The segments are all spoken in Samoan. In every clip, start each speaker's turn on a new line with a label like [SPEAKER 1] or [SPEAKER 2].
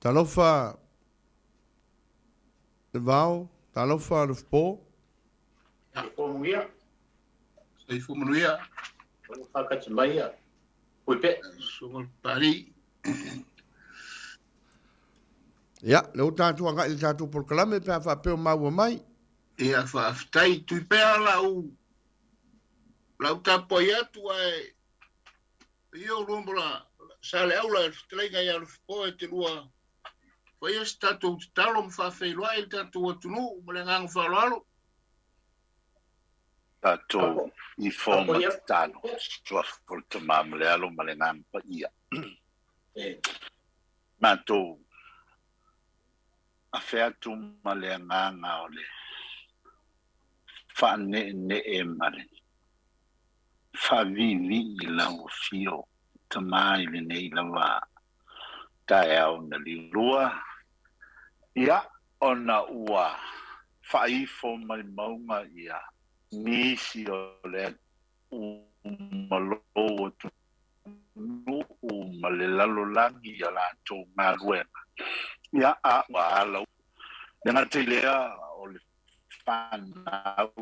[SPEAKER 1] Talofa Levao, talofa Lufipo.
[SPEAKER 2] Soifua manuia.
[SPEAKER 3] Soifua manuia.
[SPEAKER 2] Talofa Katimaia. Puipe.
[SPEAKER 3] Susuga le Papalii.
[SPEAKER 1] Ia, lea ua tatou agai i le tatou polokalame pe a faapea o maua mai.
[SPEAKER 3] Ia, faafetai. Tui pea lau lau tapuai atu ae ia o lua ma Saleaula le fetalaiga ia Lufipo e te lua faia se tatou tatalo ma faafeiloai le tatou atunuu ma le agaga faaaloalo.
[SPEAKER 4] Tatou ifo ma tatalo, suafa o le Tama ma le Alo ma le Agaga Paia. Matou afe atu ma le agaga o le faaneenee ma le faaviivii i lau afio Tama i lenei lava taeao na liulua, ia, ona ua faaifo mai mauga ia nisi o le atunuu ma lou atunuu ma le lalolagi i a latou galuega, ia, a ua ala le gata i lea o le fanau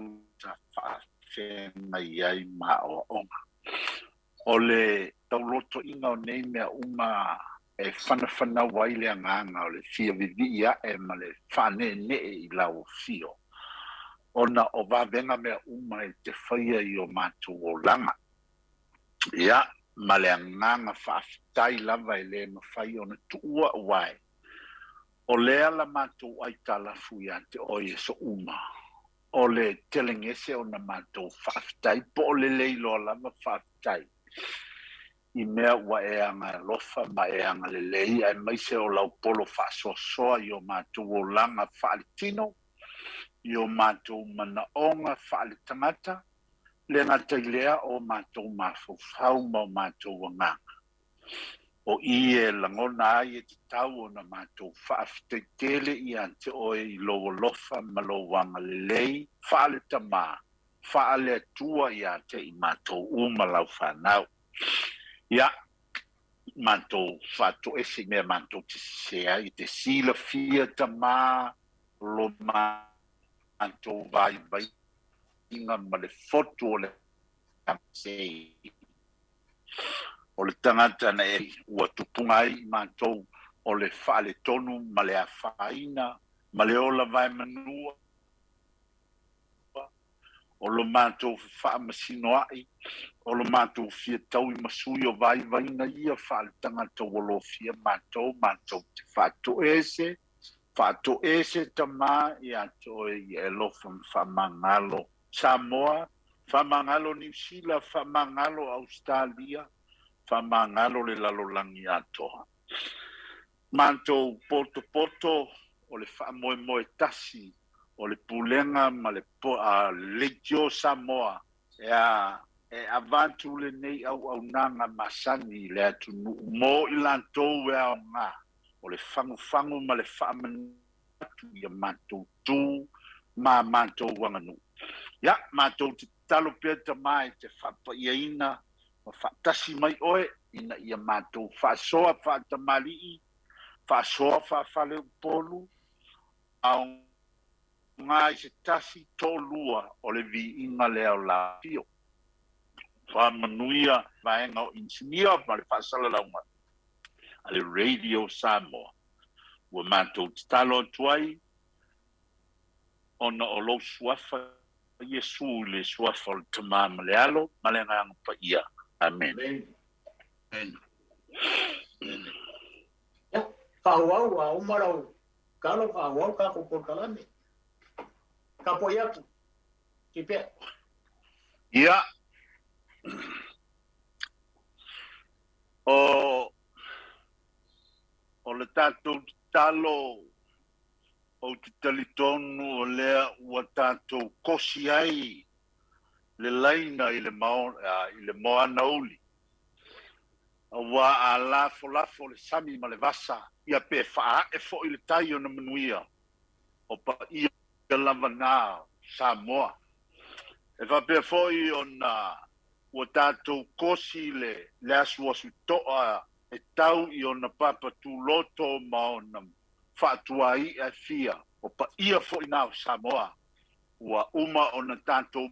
[SPEAKER 4] sa faafeagai ai ma aoaoga. O le taulotoiga o nei mea uma e fanafanau ai le agaga o le fia vivii ae ma le faaneenee i lau afio, ona o vavega mea uma e te faia i o matou olaga. Ia, ma le agaga faafetai lava e le mafai ona tuua uae O lea la matou aitalafu ia te oe e souma, o le telegese ona matou faafetai po o lelei loa lava faafetai i mea ua e agalofa ma e agalelei aemaise o lau polo faasoasoa i o matou olaga faaletino, i o matou manaoga faaletagata, le gata i lea o matou mafaufau ma o matou agaga. O i e lagona ai e tatau ona matou faafetai tele ia te oe i lou alofa ma lou agalelei faale-Tama, faale-Atua ia te i matou uma lau fanau. Ia, matou faatoese i mea matou te sese ai, e te silafia Tama lo matou vaivaiga ma le fotu o le sei. O le tagata na e ua tupuga ai i matou o le faaletonu ma le afaina ma le ola vaemanua, o lo matou fefaamasinoai, o lo matou fia taui ma sui o vaivaiga ia faaletagata ua lofia matou, matou te faatoese, faatoese Tama ia te oe ia e alofa ma faamagalo Samoa, faamagalo Niu Sila, faamagalo Ausetalia, faamagalo le lalolagi atoa. Matou potopoto o le faamoemoe tasi o le Pulega ma le Leitio Samoa ea e avatu lenei auaunaga masani i le atunuu mo i latou e aoga o le fagufagu ma le faamanatu atu i a matou tu ma a matou aganuu. Ia, matou te tatalo pea Tama e te faapaiaina ma faatasi mai oe ina ia matou faasoa faatamalii, faasoa faafaleupolu, aoga i se tasi toalua o le viiga lea o la afio. Faamanuia vaega o inisinia ma le faasalalauga a le Radio Samoa. Ua matou tatalo atu ai ona o lou suafa Iesu i le suafa o le Tama ma le Alo ma le Agaga Paia. Amene.
[SPEAKER 3] Amene.
[SPEAKER 2] Ia, faaauau a uma lau talo, faaauau tatou polokalame. Tapuai atu. Tipea.
[SPEAKER 4] Ia. O O le tatou tatalo, ou te talitonu o lea ua tatou kosi ai le laina i le i le moana uli, aua a lafolafo le sami ma le vasa, ia pe faaee foi le tai ona manuia, o paia lava na o Samoa. E faapea foi ona ua tatou kosi le asuasu toa e tau i ona papa tuloto ma ona fa'atuāi'a e fia o paia fo'i na o Samoa ua uma ona tatou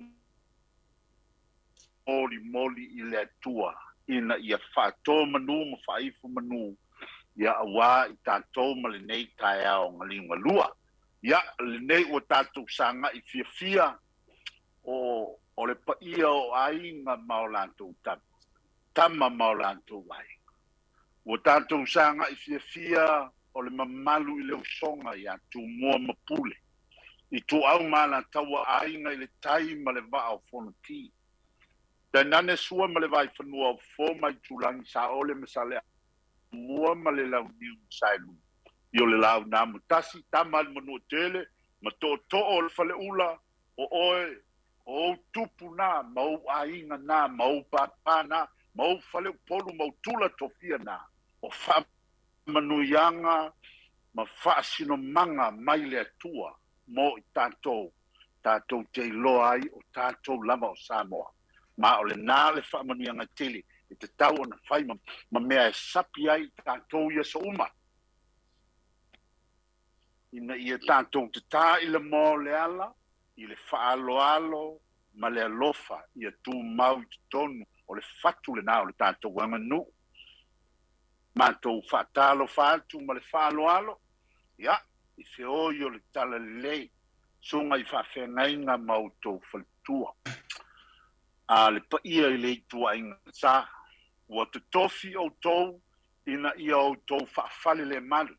[SPEAKER 4] molimoli i le Atua ina ia fa'atō manū ma fa'aifo manū ia auā i tatou ma lenei taeao galiugalua. Ia lenei ua tatou saga'i fiafia o o le paia o aiga ma o latou tama ma o latou aiga. Ua tatou saga'i fiafia o le mamalu i le usoga iā Tumua ma Pule, Ituau ma Alataua, Aiga i le Tai ma le Vaa o Fonoti. Tainane Sua ma le Vaifanua o Fofo ma Aitulagi, Saole ma Saleaaumua ma le Launiu na Saelua. I o le laau na amotasi, tama a le Manuatele ma Tootoo o le Faleula, o oe, o ou tupu na, ma ou aiga na, ma ou pāpā na, ma ou faleupolu ma ou tula tofia na, o faamanuiaga ma faasinomaga mai le Atua mo i tatou, tatou te iloa ai o tatou lava o Samoa. Ma o lenā le faamanuiaga tele e tatau ona fai ma, ma mea e sapi ai i tatou i aso uma. Ina ia tatou tatā i le moa o le ala, i le faaaloalo ma le alofa ia tumau i totonu o le fatu lenā o le tatou aganuu. Matou faatalofa atu ma le faaaloalo, ia, i feoi o le Talalelei, susuga i faafeagaiga ma outou faletua. A le paia i le ituaiga sa, ua totofi outou ina ia outou faafalelemalu.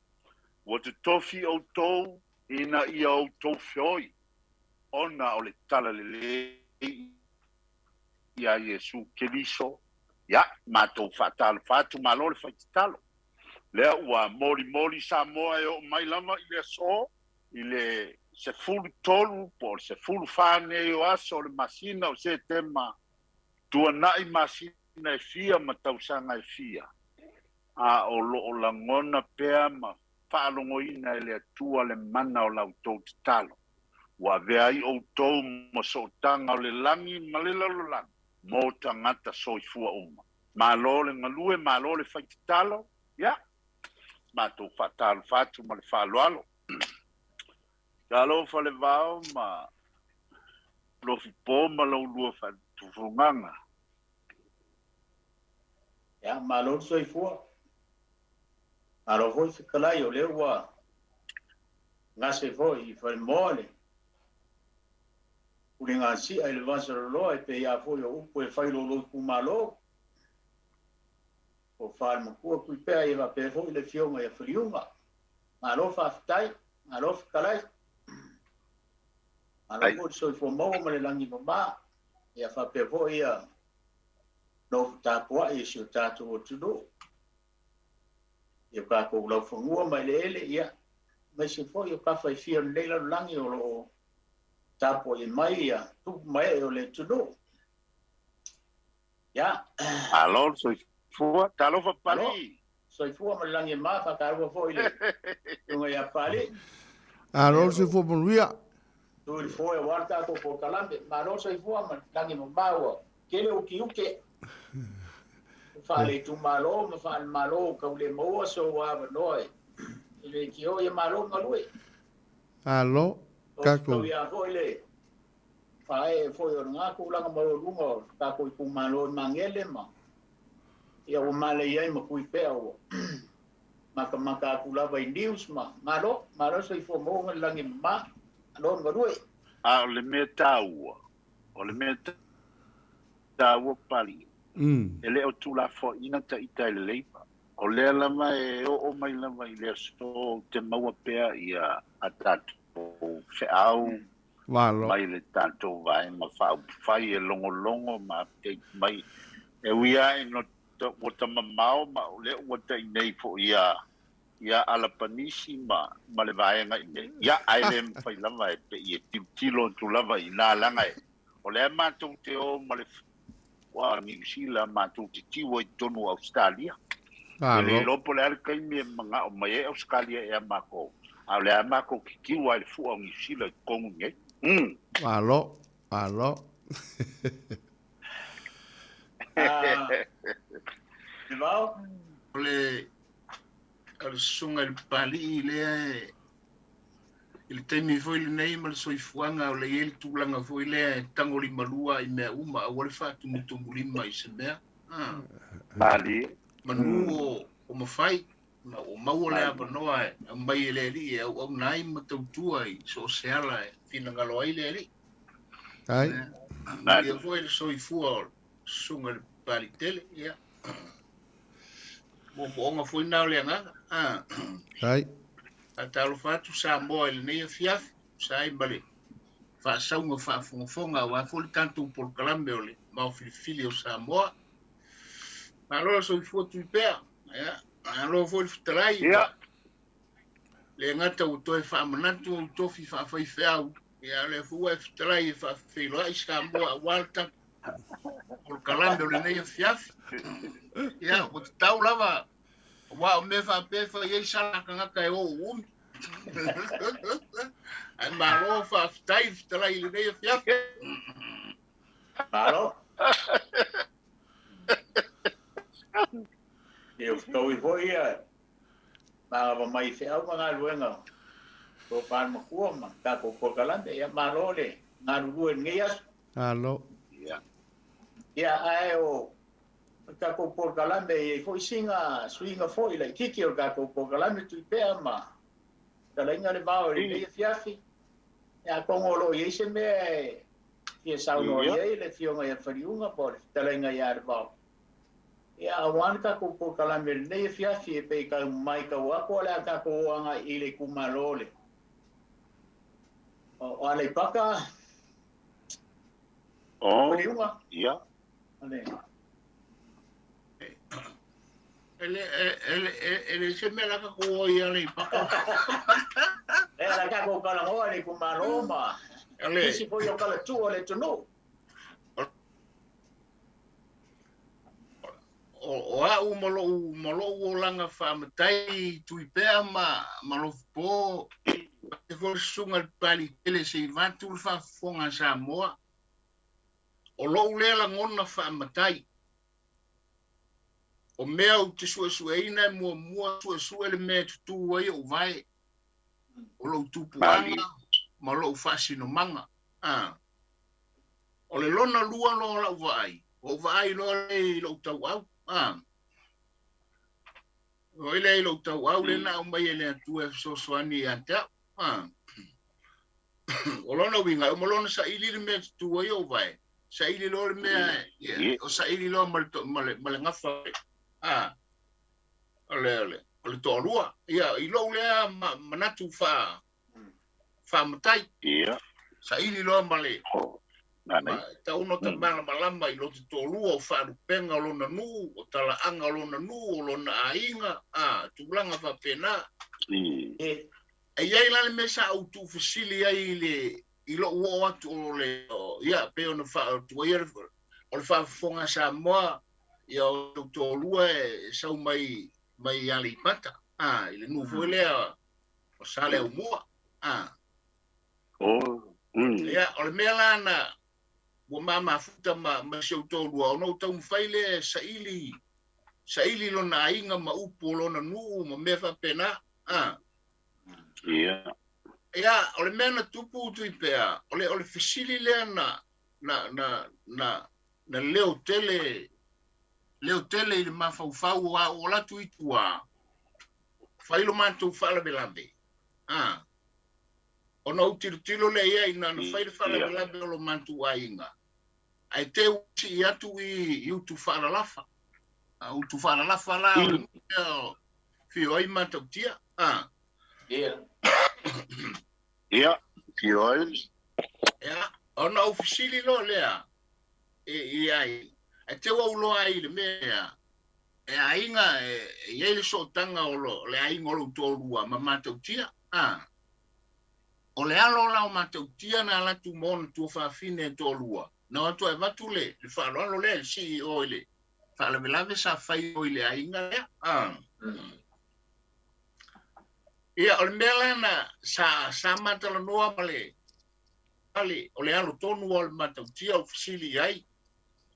[SPEAKER 4] Ua totofi outou ina ia outou feoi, ona o le talalelei iā Iesu Keriso. Ia, matou faatalofa atu, malo le fai tatalo. Lea ua molimoli Samoa e oo mai lava i le aso, i le 13 po o le 14 nei o aso o le masina o Setema, tuana'i masina e fia ma tausaga e fia, a o lo o lagona pea ma faalogoina e le Atua le mana o la outou tatalo, ua avea ai outou ma sootaga o le lagi ma le lalolagi mo tagata soifua uma. Malo le galue, malo le fai tatalo, ia, matou faatalofa atu ma le faaaloalo. Talofa le vao ma Lofipo ma la ulua faatufugaga.
[SPEAKER 2] Ia, malo le soifua. Malo foi fetalai o lea ua gase foi i Falemoa le pulegasia i le vasaloloa e pei lava foi o upu e fai lou itumalo. O Falematua Tuipea ia faapea foi le afioga ia Faliuga. Malo faafetai, malo fetalai. Malo foi le soifua maua ma le lagi mama. Ia faapea foi ia nofo tapuai i si o tatou atunuu. I o tatou laufanua ma eleele, ia, aemaise foi o tafa e fia o lenei lalolagi o lo o tapuai mai ia tupu ma ee o le atunuu. Ia.
[SPEAKER 4] Malo le soifua. Talofa Palii.
[SPEAKER 2] Soifua ma le lagi e mama, faatalofa foi i le susuga ia Palii.
[SPEAKER 1] Malo le soifua manuia.
[SPEAKER 2] Tu i le foe aua le tatou polokalame. Malo le soifua ma le lagi e mama ua tele utiute faale-itumalo ma faale-Malo tau le maua sou avanoa i le leitio. Ia malo le galue.
[SPEAKER 1] Malo.
[SPEAKER 2] Tatou. Ia foi le faaee foi o lena tulaga maualuga o tatou itumalo i Magele ma ia ua malei ai ma Tuipea ua matamata atu lava i news ma malo, malo soifua maua ma le lagi e mama. Malo le galue.
[SPEAKER 4] A o le mea taua, o le mea taua Palii, e le o tulafoaina ta ita i le Labour. O lea lava e oo mai lava i le aso ou te maua pea ia a tatou feau
[SPEAKER 1] Malo.
[SPEAKER 4] mai le tatou vaega faaupufai e logologo ma update mai. E ui lava ina ua tamamao ma o lea ua tainei foi ia ia Alapanisi ma ma le vaega i nei. Ia, ae le mafai lava e pei e tilotilo atu lava i ina leaga e o lea matou te o ma le ua Niu Sila matou te tiu ai totonu o Ausetalia. E le
[SPEAKER 1] Malo.
[SPEAKER 4] iloa po o le a le taimi e manao mai ai Ausetalia ea makou, a o lea matou te tiu ai le fua o Niu Sila i totonu nei.
[SPEAKER 1] Malo. Malo.
[SPEAKER 2] Ah, Le Vao?
[SPEAKER 3] O le susuga i le Papalii lea e i le taimi foi lenei ma le soifuaga o le i ai le tulaga foi lea e tagolimalua i mea uma aua le faatumutumulima i se mea.
[SPEAKER 4] Malie.
[SPEAKER 3] Manu o mafai ma ua maua le avanoa e aumai e le Alii e auauna ai ma tautua i so o se ala e finagalo ai le Alii.
[SPEAKER 1] Ai.
[SPEAKER 3] Ia foi le soifua o le susuga i le Papalitele, ia. Moomooga foi na o le agaga.
[SPEAKER 1] Ai.
[SPEAKER 3] Faatalofa atu Samoa i lenei afiafi, sa ai ma le faasauga faafogafoga aua foi le tatou polokalame o le Mao Filifili o Samoa. Malo le soifua Tuipea, ia, malo foi le fetalai.
[SPEAKER 4] Ia.
[SPEAKER 3] Le gata ua toe faamanatu ou tofi faafaifeau, ia o lea foi ua e fetalai e faafeiloai Samoa aua le tatou polokalame o lenei afiafi. Ia, ua tatau lava, aua o mea faapea e fai ai sala a tagata e o uumi. Ae malo faafetai le fetalai i lenei afiafi.
[SPEAKER 2] Malo. Ia fetaui foi ia magava mai feau ma galuega o Palmakua ma tatou polokalame. Ia malo le galulue i lenei aso.
[SPEAKER 1] Malo.
[SPEAKER 4] Ia.
[SPEAKER 2] Ia ae o tatou polokalame e i ai foi sina suiga foi laitiiti o le tatou polokalame Tuipea ma fetalaiga le vao i lenei afiafi. Ia atonu o lo o i ai se mea e fia saunoa i ai le afioga ia Faliuga po o le fetalaiga ia le vao. Ia aua le tatou polokalame i lenei afiafi e pei tau matau atu o le a tatou o agai i le itumalo le o Aleipata.
[SPEAKER 4] Oh.
[SPEAKER 2] Faliuga.
[SPEAKER 4] Ia.
[SPEAKER 2] Ale.
[SPEAKER 3] E le se mea la tatou o i Aleipata.
[SPEAKER 2] E la tatou talanoa i le itumalo ma
[SPEAKER 3] Ale.
[SPEAKER 2] isi foi o talatua o le atunuu.
[SPEAKER 3] O au ma lou olaga faamatai Tuipea ma Lofopo e foi le susuga i le Papalitele se i vatu le faafofoga a Samoa. O lou lea lagona faamatai. O mea ou te suesueina e muamua suesue le mea e tutū ai ou vae. O lou tupuaga ma lou faasinomaga. O le lona lua loa lau vaai, o vaai loa le i lou tauau. O ile i lou tauau le na aumai e le Atua e fesoasoani ia te au. O lona uiga, o ma lona saili le mea e tutū ai ou vae. Saili loa le mea, o saili loa ma le gafa. O le toalua. Ia, i lou lea manatu faamatai.
[SPEAKER 4] Ia.
[SPEAKER 3] Saili loa ma le tauno ta malamalama i lo te toalua o faalupenga o lona nuu, o talaaga o lona nuu, o lona aiga, tulaga faapena.
[SPEAKER 2] E
[SPEAKER 3] i ai la le mea sa ou tuufesili ai i lou oo atu o le, ia, pe ona faatuaia o le faafofoga a Samoa, ia o lou toalua e sau mai Aleipata, i le nuu foi lea o Saleaaumua. Ia, o le mea la na ua mamafuta ma si ou toalua, ona ou taumafai lea saili lona aiga ma upu o lona nuu ma mea faapena.
[SPEAKER 4] Ia.
[SPEAKER 3] Ia, o le mea na tupu Tuipea, o le fesili lea na leo tele i le mafaufau o au o latu i tua, fai lo matou faalavelave. Ona ou tilotilo lea ia ina na fai le faalavelave o lo matou aiga, ae te usi atu i utu faalalafa. Utu faalalafa la o le mea fio ai matautia.
[SPEAKER 2] Ia.
[SPEAKER 4] Ia, fio ai.
[SPEAKER 3] Ia, ona ou fesili loa lea e ai, ae te ua uloa ai le mea e aiga e i ai le sootaga o le aiga o lou toalua ma matautia. O le alo la o matautia na alatu ma ona tuafafine e toalua, na o atu e avatu le faaaloalo lea i le CEO i le faalavelave sa fai o i le aiga lea. Ia, o le mea la na sa matalanoa ma le o le alo tonu o le matautia o fesili i ai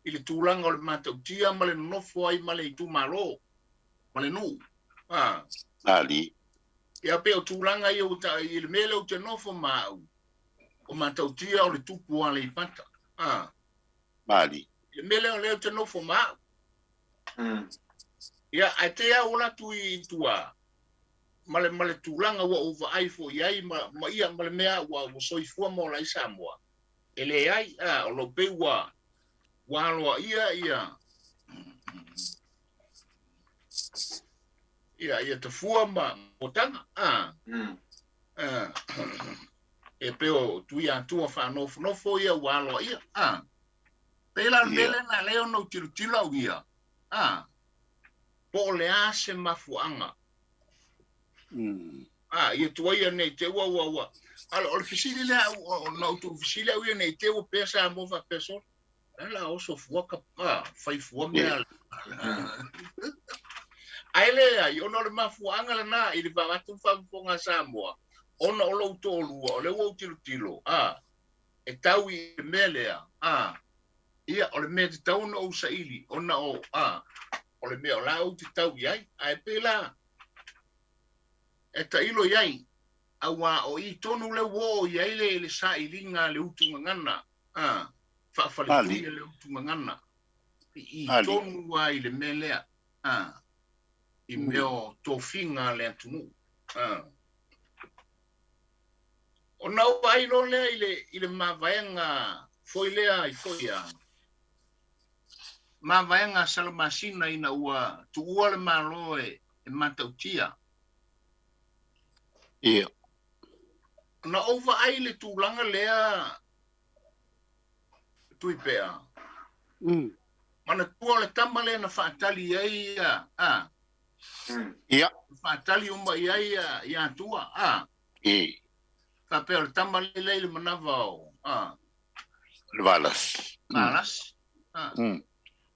[SPEAKER 3] i le tulaga o le matautia ma le nonofo ai ma le itumalo. ma le nuu. A.
[SPEAKER 4] Ali.
[SPEAKER 3] Ia pei o tulaga ia ua ta i le mea lea ou te nofo ma au, o Matautia o le tupu o Aleipata. A.
[SPEAKER 4] Mali.
[SPEAKER 3] I le mea lea o lea ou te nofo ma au. Ia, ae te au o latu i tua, ma le, ma le tulaga ua ou vaai foi i ai, ma, ma ia, ma le mea ua, ua soifua ma ola ai Samoa. E leai, a, o lo o pei ua, ua aloaia ia, ia, ia tafua ma motaga, a, a, e pei o Tuiatua faanofonofo ia ua aloaia, a. Pei la o le mea lea na ala ai ona ou tilotilo au ia, a, po o le a se mafuaaga. A, ia tuaia nei te ua ua ua. A o le fesili lea au, na ou tuufesili au ia nei te ua pea Samoa faapea solo. La la oso fua ka, a, fai fua mea. Ae leai, ona o le mafuaaga lena i le vaeatu faafofoga a Samoa, ona o lou toalua, o lea ua ou tilotilo, a, e tau i le mea lea, a, ia, o le mea e tatau ona ou saili, ona o, a, o le mea o la ou te tau i ai, ae pei la, e tailo i ai, auā o i tonu lea ua oo i ai le, le sailiga a le utu gagana, a, faafaletui a le utu gagana, i i tonu lava i le mea lea, a, i mea o tofiga a le atunuu, a. Ona ou vaai loa lea i le, i le mavaega foi lea i foi a, mavaega a Salamasina ina ua tuua le Malo e, e Matautia.
[SPEAKER 4] Ia.
[SPEAKER 3] Na ou vaai i le tulaga lea Tuipea. Manatua o le tama lea na faatali ai ia, a.
[SPEAKER 4] Ia.
[SPEAKER 3] Faatali uma i ai ia, ia Atua, a.
[SPEAKER 4] E.
[SPEAKER 3] Faapea o le tama lea i le manava o, a.
[SPEAKER 4] Le Valasi.
[SPEAKER 3] Valasi. A.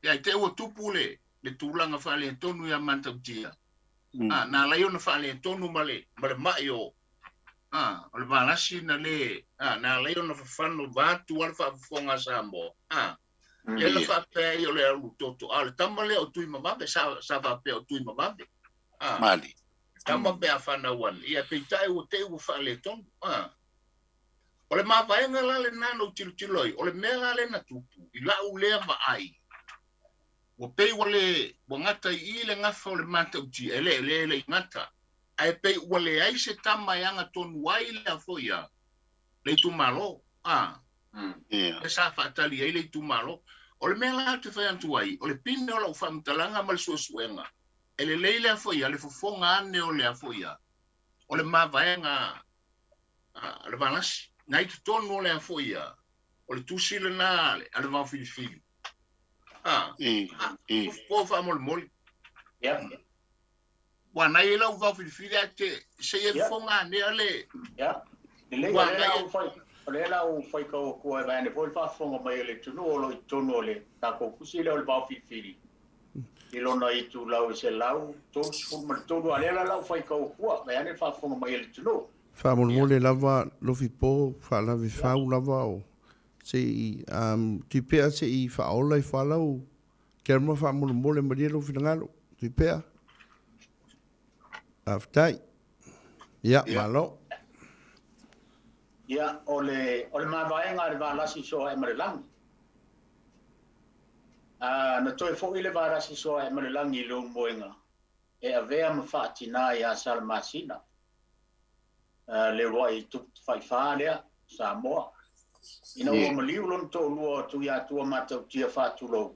[SPEAKER 3] Ia, i te ua tupu le, le tulaga faaletonu ia Matautia. A, na ala ai ona faaletonu ma le, ma le mai o, a, o le Valasi na le, a, na ala ai ona fafano vaeatu lava le faafofoga a Samoa. A, lea na faapea ai o le alu toto, a o le tama lea o Tuimavave, sa, sa faapea o Tuimavave. A,
[SPEAKER 4] Mali.
[SPEAKER 3] Tama pe a fanau ane, ia peitai ua te i ua faaletonu. A. O le mavaega la lena na ou tilotilo ai, o le mea la lea na tupu, i lau lea vaai, ua pei ua le, ua gata i i le gafa o le Matautia, e le, le, le i gata, ae pei ua leai se tama e agatonu ai lea foi a le itumalo, a, lea sa faatali ai le itumalo. O le mea la ou te fai atu ai, o le pine o lau faamatalaga ma le suesuega, e lelei lea foi a le fofoga ane o lea foi a, o le mavaega a le Valasi, na i totonu o lea foi a, o le tusi lena a le Vaofilifili. A, po faamolemole.
[SPEAKER 2] Ia.
[SPEAKER 3] Ua nai ai lau Vaofilifili ae te, se i e fofoga anea le...
[SPEAKER 2] Ia. Lelei, o lea la ou fai, o lea la ou faitau atua e vaeane foi le faafofoga mai a le atunuu o lo o i totonu o le tatou tusi lea o le Vaofilifili i lona itulau e 133, a o lea la la ou faitau atua vaeane le faafofoga mai a le atunuu.
[SPEAKER 1] Faamolemole lava Lofipo, faalavefau lava o se i um, Tuipea se i faaola i falau camera faamolemole malie lou finagalo Tuipea. Faafetai. Ia, malo.
[SPEAKER 2] Ia, o le, o le mavaega a le Valasi Soaemalelagi. A, na toe foi le Valasi Soaemalelagi i Leulumoega e avea ma faatinā ia Salamasina, le uluai tupu tafaifa lea, Samoa. Ina ua maliu lona toalua o Tuiatua Matautia faatulou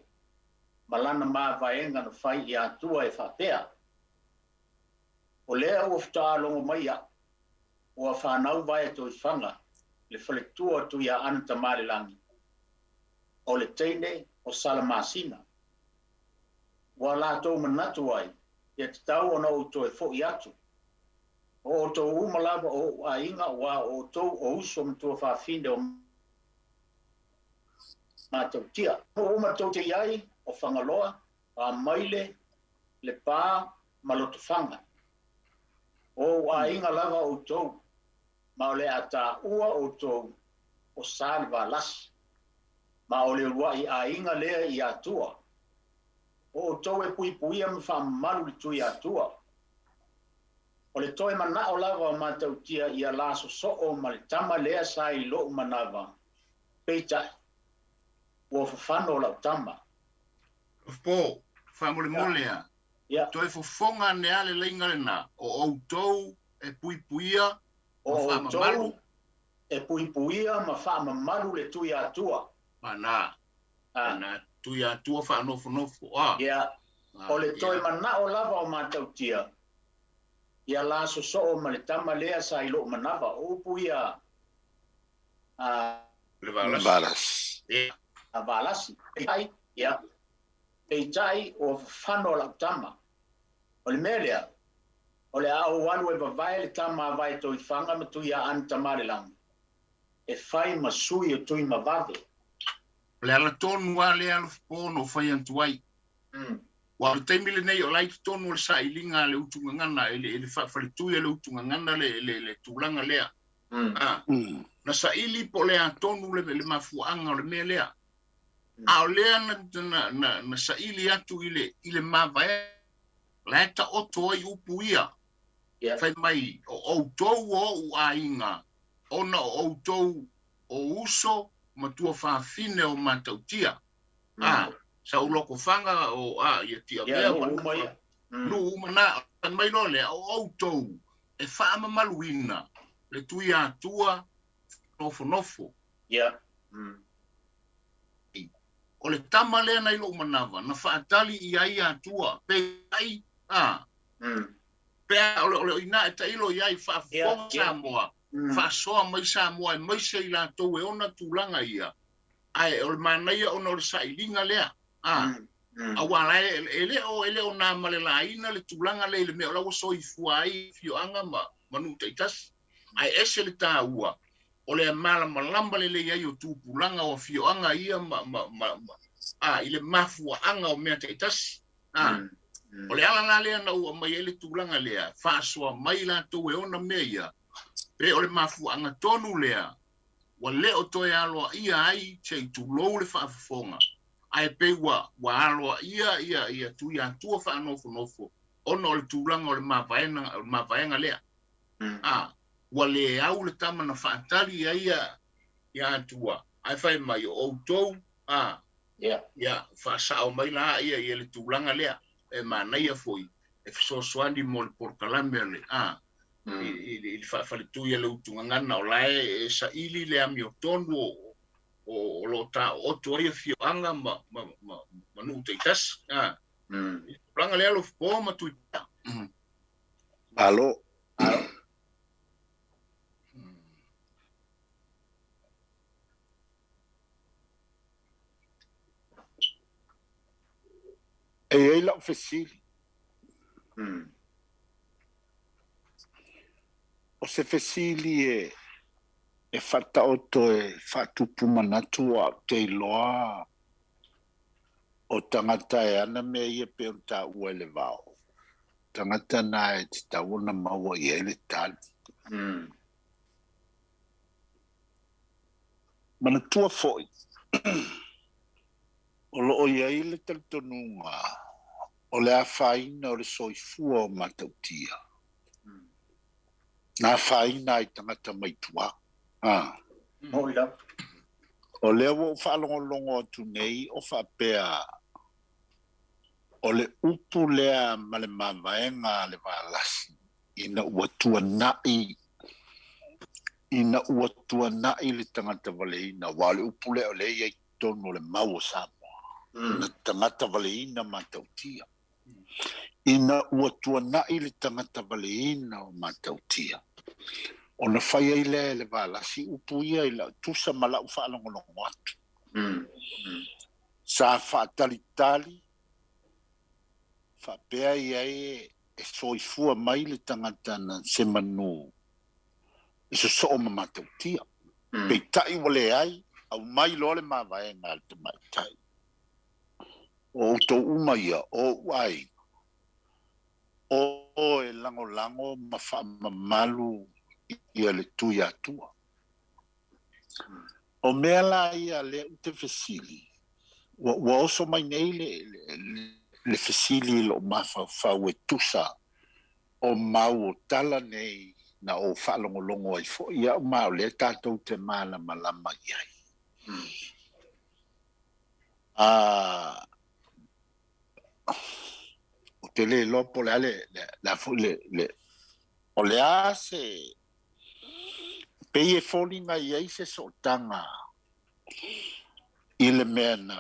[SPEAKER 2] ma lana mavaega na fai i Atua e faapea, O lea ua faatoa logo mai au, ua fanau vaea toifaga le faletua o Tuiaana Tamalelagi, o le teine o Salamasina. Ua latou manatu ai, ia tatau ona ou toe foi atu. O outou uma lava o ou aiga, aua o outou o uso ma tuafafine o Matautia. O uma tou te i ai, o Fagaloa, o Amaile, Lepa ma Lotofaga. O ou aiga lava outou, ma o le a taua outou o Salevalasi, ma o le uluai aiga lea i Atua. O outou e puipuia ma faamamalu le Tuiatua. O le toe manao lava o Matautia ia la sosoo ma le tama lea sa i lou manava, peitai, ua fafano lau tama.
[SPEAKER 3] Po, faamolemole a. Toe fofoga ane lava le laina lena, o outou e puipuia
[SPEAKER 2] ma faamamalu. O outou e puipuia ma faamamalu le Tuiatua.
[SPEAKER 3] Mana. Na Tuiatua faanofonofo. A.
[SPEAKER 2] Ia. O le toe manao lava o Matautia, ia la sosoo ma le tama lea sa i lou manava. O upu ia a
[SPEAKER 3] le Valasi.
[SPEAKER 2] A Valasi. Peitai, ia. Peitai ua fafano lau tama. O le mea lea, o le a ou alu e vavae le tama a Vaetoifaga ma Tuiaana Tamalelagi, e fai ma sui o Tuimavave.
[SPEAKER 3] O le ala tonu lava lea Alofipo na ou fai atu ai. Aua o le taimi lenei o la e i totonu o le sailiga a le Utugaga i le faafaletui a le Utugaga le tulaga lea. Na saili po o le a tonu le mafuaaga o le mea lea. A o lea na saili atu i le mavaega, la e taoto ai upu ia. Fai mai, o outou o ou aiga, ona o outou o uso ma tuafafine o Matautia. Sa ou lokofaga o ia Tiavea ma nuu uma na. Fai mai loa lea, o outou e faamamaluina le Tuiatua nofonofo. O le tama lea nai lou manava, na faatali i ai Atua, peitai, pea o le ina e tailo i ai faafofoga Samoa, faasoa mai Samoa e maise i latou e ona tulaga ia, ae o le manaia ona o le sailiga lea. Aua la e le o na ma le laina le tulaga lea i le mea o la ua soifua ai afioaga ma nuu taitasi. Ae ese le taua o le malamalama lelei ai o tupulaga o afioaga ia ma i le mafuaaga o mea taitasi. O le ala la lea na ua mai ai le tulaga lea, faasoa mai latou e ona mea ia, pe o le mafuaaga tonu lea, ua le o toe aloaia ai se i tulou le faafofoga, ae pei ua aloaia ia Tuiatua faanofonofo ona o le tulaga o le mavaega lea. Ua le au le tama na faatali ai ia Atua, ae fai mai o outou, ia faasao mai la ia le tulaga lea, e manaia foi, e fesoasoani mo le polokalame le i le faafaletui a le Utugaga o la e saili le amiotonu o lo o taooto ai afioaga ma nuu taitasi. Tulaga lea Alofipo ma Tuipea.
[SPEAKER 4] Malo. E i ai lau fesili. O se fesili e faataoto e faatupu manatu o au te iloa o tagata e ana mea ia pe ona taua e le vao. Tagata na e te tau ona maua i ai le tali. Manatua foi, o loo i ai le talitonuga o le afaina o le soifua o Matautia. Na afaina ai tagata mai tua. O lea ua ou faalogologo atu nei o faapea o le upu lea ma le mavaega a le Valasi ina ua tuanai le tagata valeina, aua o le upu lea o lea i ai totonu o le mau o Samoa, na tagata valeina Matautia. Ina ua tuanai le tagata valeina o Matautia, ona fai ai lea e le Valasi upu ia i lau tusa ma lau faalogologo atu. Sa faatalitali faapea i ai e soifua mai le tagata na se manu e sosoo ma Matautia. Peitai ua leai, au mai loa le mavaega a le tamaitai. O outou uma ia, o ou aiga, o e lagolago ma faamamalu ia le Tuiatua. O mea la ia lea ou te fesili, ua oso mai nei le le fesili i lou mafaufau e tusa o mau o tala nei na ou faalogologo ai foi au ma o lea tatou te malamalama i ai. Ou te le iloa po o le a le, le a foi le, le, o le a se, pei e foliga i ai se sootaga i le mea na,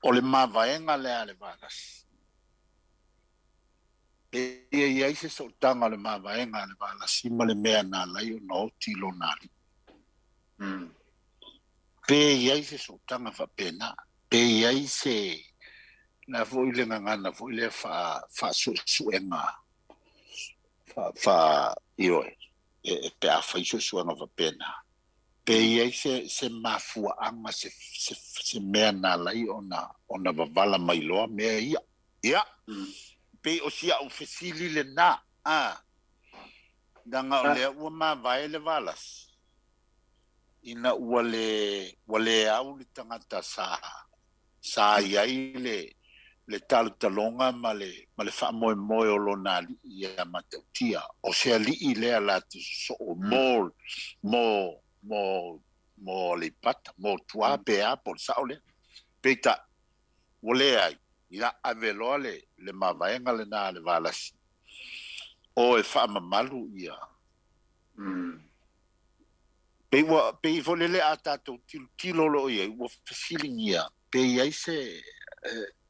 [SPEAKER 4] o le mavaega lea a le Valasi. Pei e i ai se sootaga o le mavaega a le Valasi ma le mea na ala ai ona oti lona alii. Pe i ai se sootaga faapena, pe i ai se, le a foi le gagana foi lea faasuesuega, fa, ioe, e pe a fai suesuega faapena. Pe i ai se mafuaaga, se mea na ala ai ona wavala mai loa mea ia. Ia, pei o si au fesili lena, a, leaga o lea ua mavae le Valasi, ina ua le au le tagata sa i ai le talotaloga ma le faamoemoe o lona alii ia Matautia. O se alii lea la te sosoo mo Aleipata, mo tua pe a po o le sao lea. Peitai, ua leai, ia ave loa le mavaega lena a le Valasi, o e faamamalu ia. Pei foi lele a tatou tilotilo loo i ai, ua fesiligia, pe i ai se,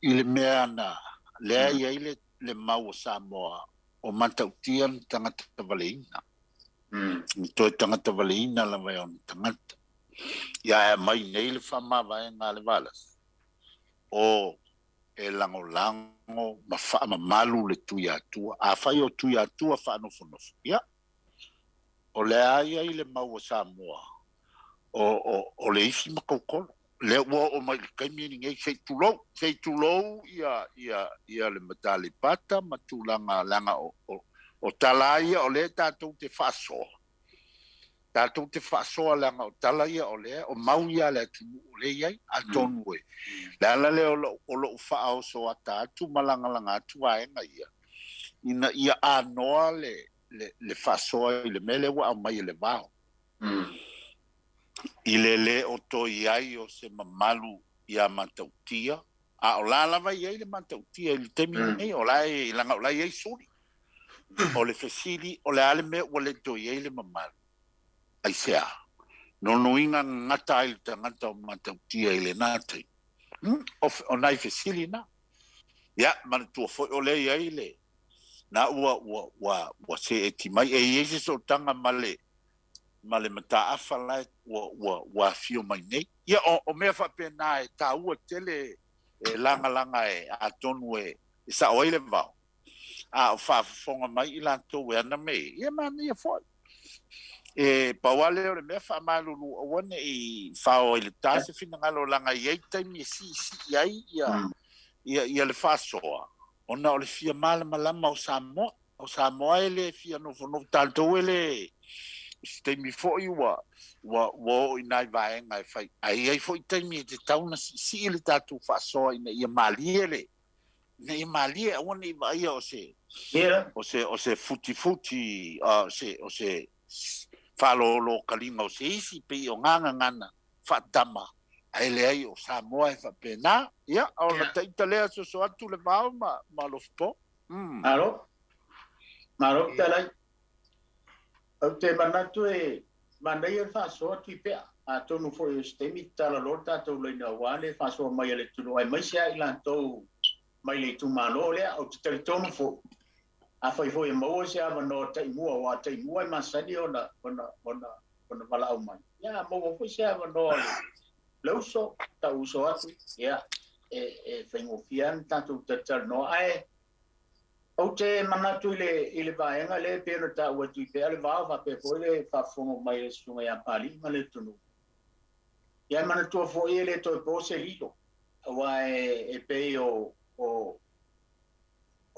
[SPEAKER 4] i le mea na, lea i ai le mau o Samoa, o Matautia na tagata valeina. Ni toe tagata valeina lava e ona tagata. Ia e mai nei le faamavaega a le Valasi, o e lagolago ma faamamalu le Tuiatua. Afai o Tuiatua faanofonofo, ia, o lea ai ai le mau o Samoa, o le ifi ma tautolo. Lea ua oo mai i le taimi lenei, se i tulou ia le Mataleipata ma tulaga leaga o tala ia o lea tatou te faasoa. Tatou te faasoa leaga o tala ia o lea, o mau ia le atunuu o lea i ai, atonu e. Le ala lea o lou faaoso ata atu ma lagalaga atu vaega ia, ina ia anoa le faasoa i le mea lea ua aumai e le vao. I le le o toi ai o se mamalu ia Matautia, a o la lava i ai le Matautia i le taimi lenei, o la e laga o la i ai suli. O le fesili, o le a le mea ua le toi ai le mamalu. Aisea, nonoina gata ai le tagata o Matautia i lena taimi. O nai fesili na. Ia, manatua foi o lea i ai le, na ua seeti mai. E i ai se sootaga ma le mataafa la ua afio mai nei. Ia, o mea faapena e taua tele e lagalaga e atonu e sao ai le vao. A o faafofoga mai i latou e ana me, ia manaia foi. E pau lava lea o le mea faamalulu aua ne i fao ai le ta se finagalo laga i ai taimi e siisii ai ia le faasoa, ona o le fia malamalama o Samoa. O Samoa e le fia nofonofo, tatou e le se taimi foi ua oo i nai vaega e fai. Ae i ai foi taimi e tatau ona siisii le tatou faasoa ina ia malie le, ina ia malie aua ne i vaaia o se o se futifuti, o se faalolokaliga o se isi pei o gagagana faatama. Ae leai o Samoa e faapena. Ia, o la taita lea soso atu le vao ma Lofipo.
[SPEAKER 2] Malo. Malo talai. Ou te manatu e manaia le faasoa Tuipea. Atonu foi o se taimi tatala loa le tatou laina aua le faasoa mai a le atunuu aemaise lava i latou mai le itumalo lea. Ou te talitonu foi, afai foi e maua se avanoa taimua, aua taimua e masani ona valaau mai. Ia, maua foi se avanoa le uso, tau uso atu, ia, e faigofie lava na tatou talatalanoa. Ae ou te manatu i le vaega lea pei ona taua Tuipea le vao faapea foi le faafofoga mai le susuga ia Palii ma le atunuu. Ia e manatua foi e le toe po se lilo, aua e pei o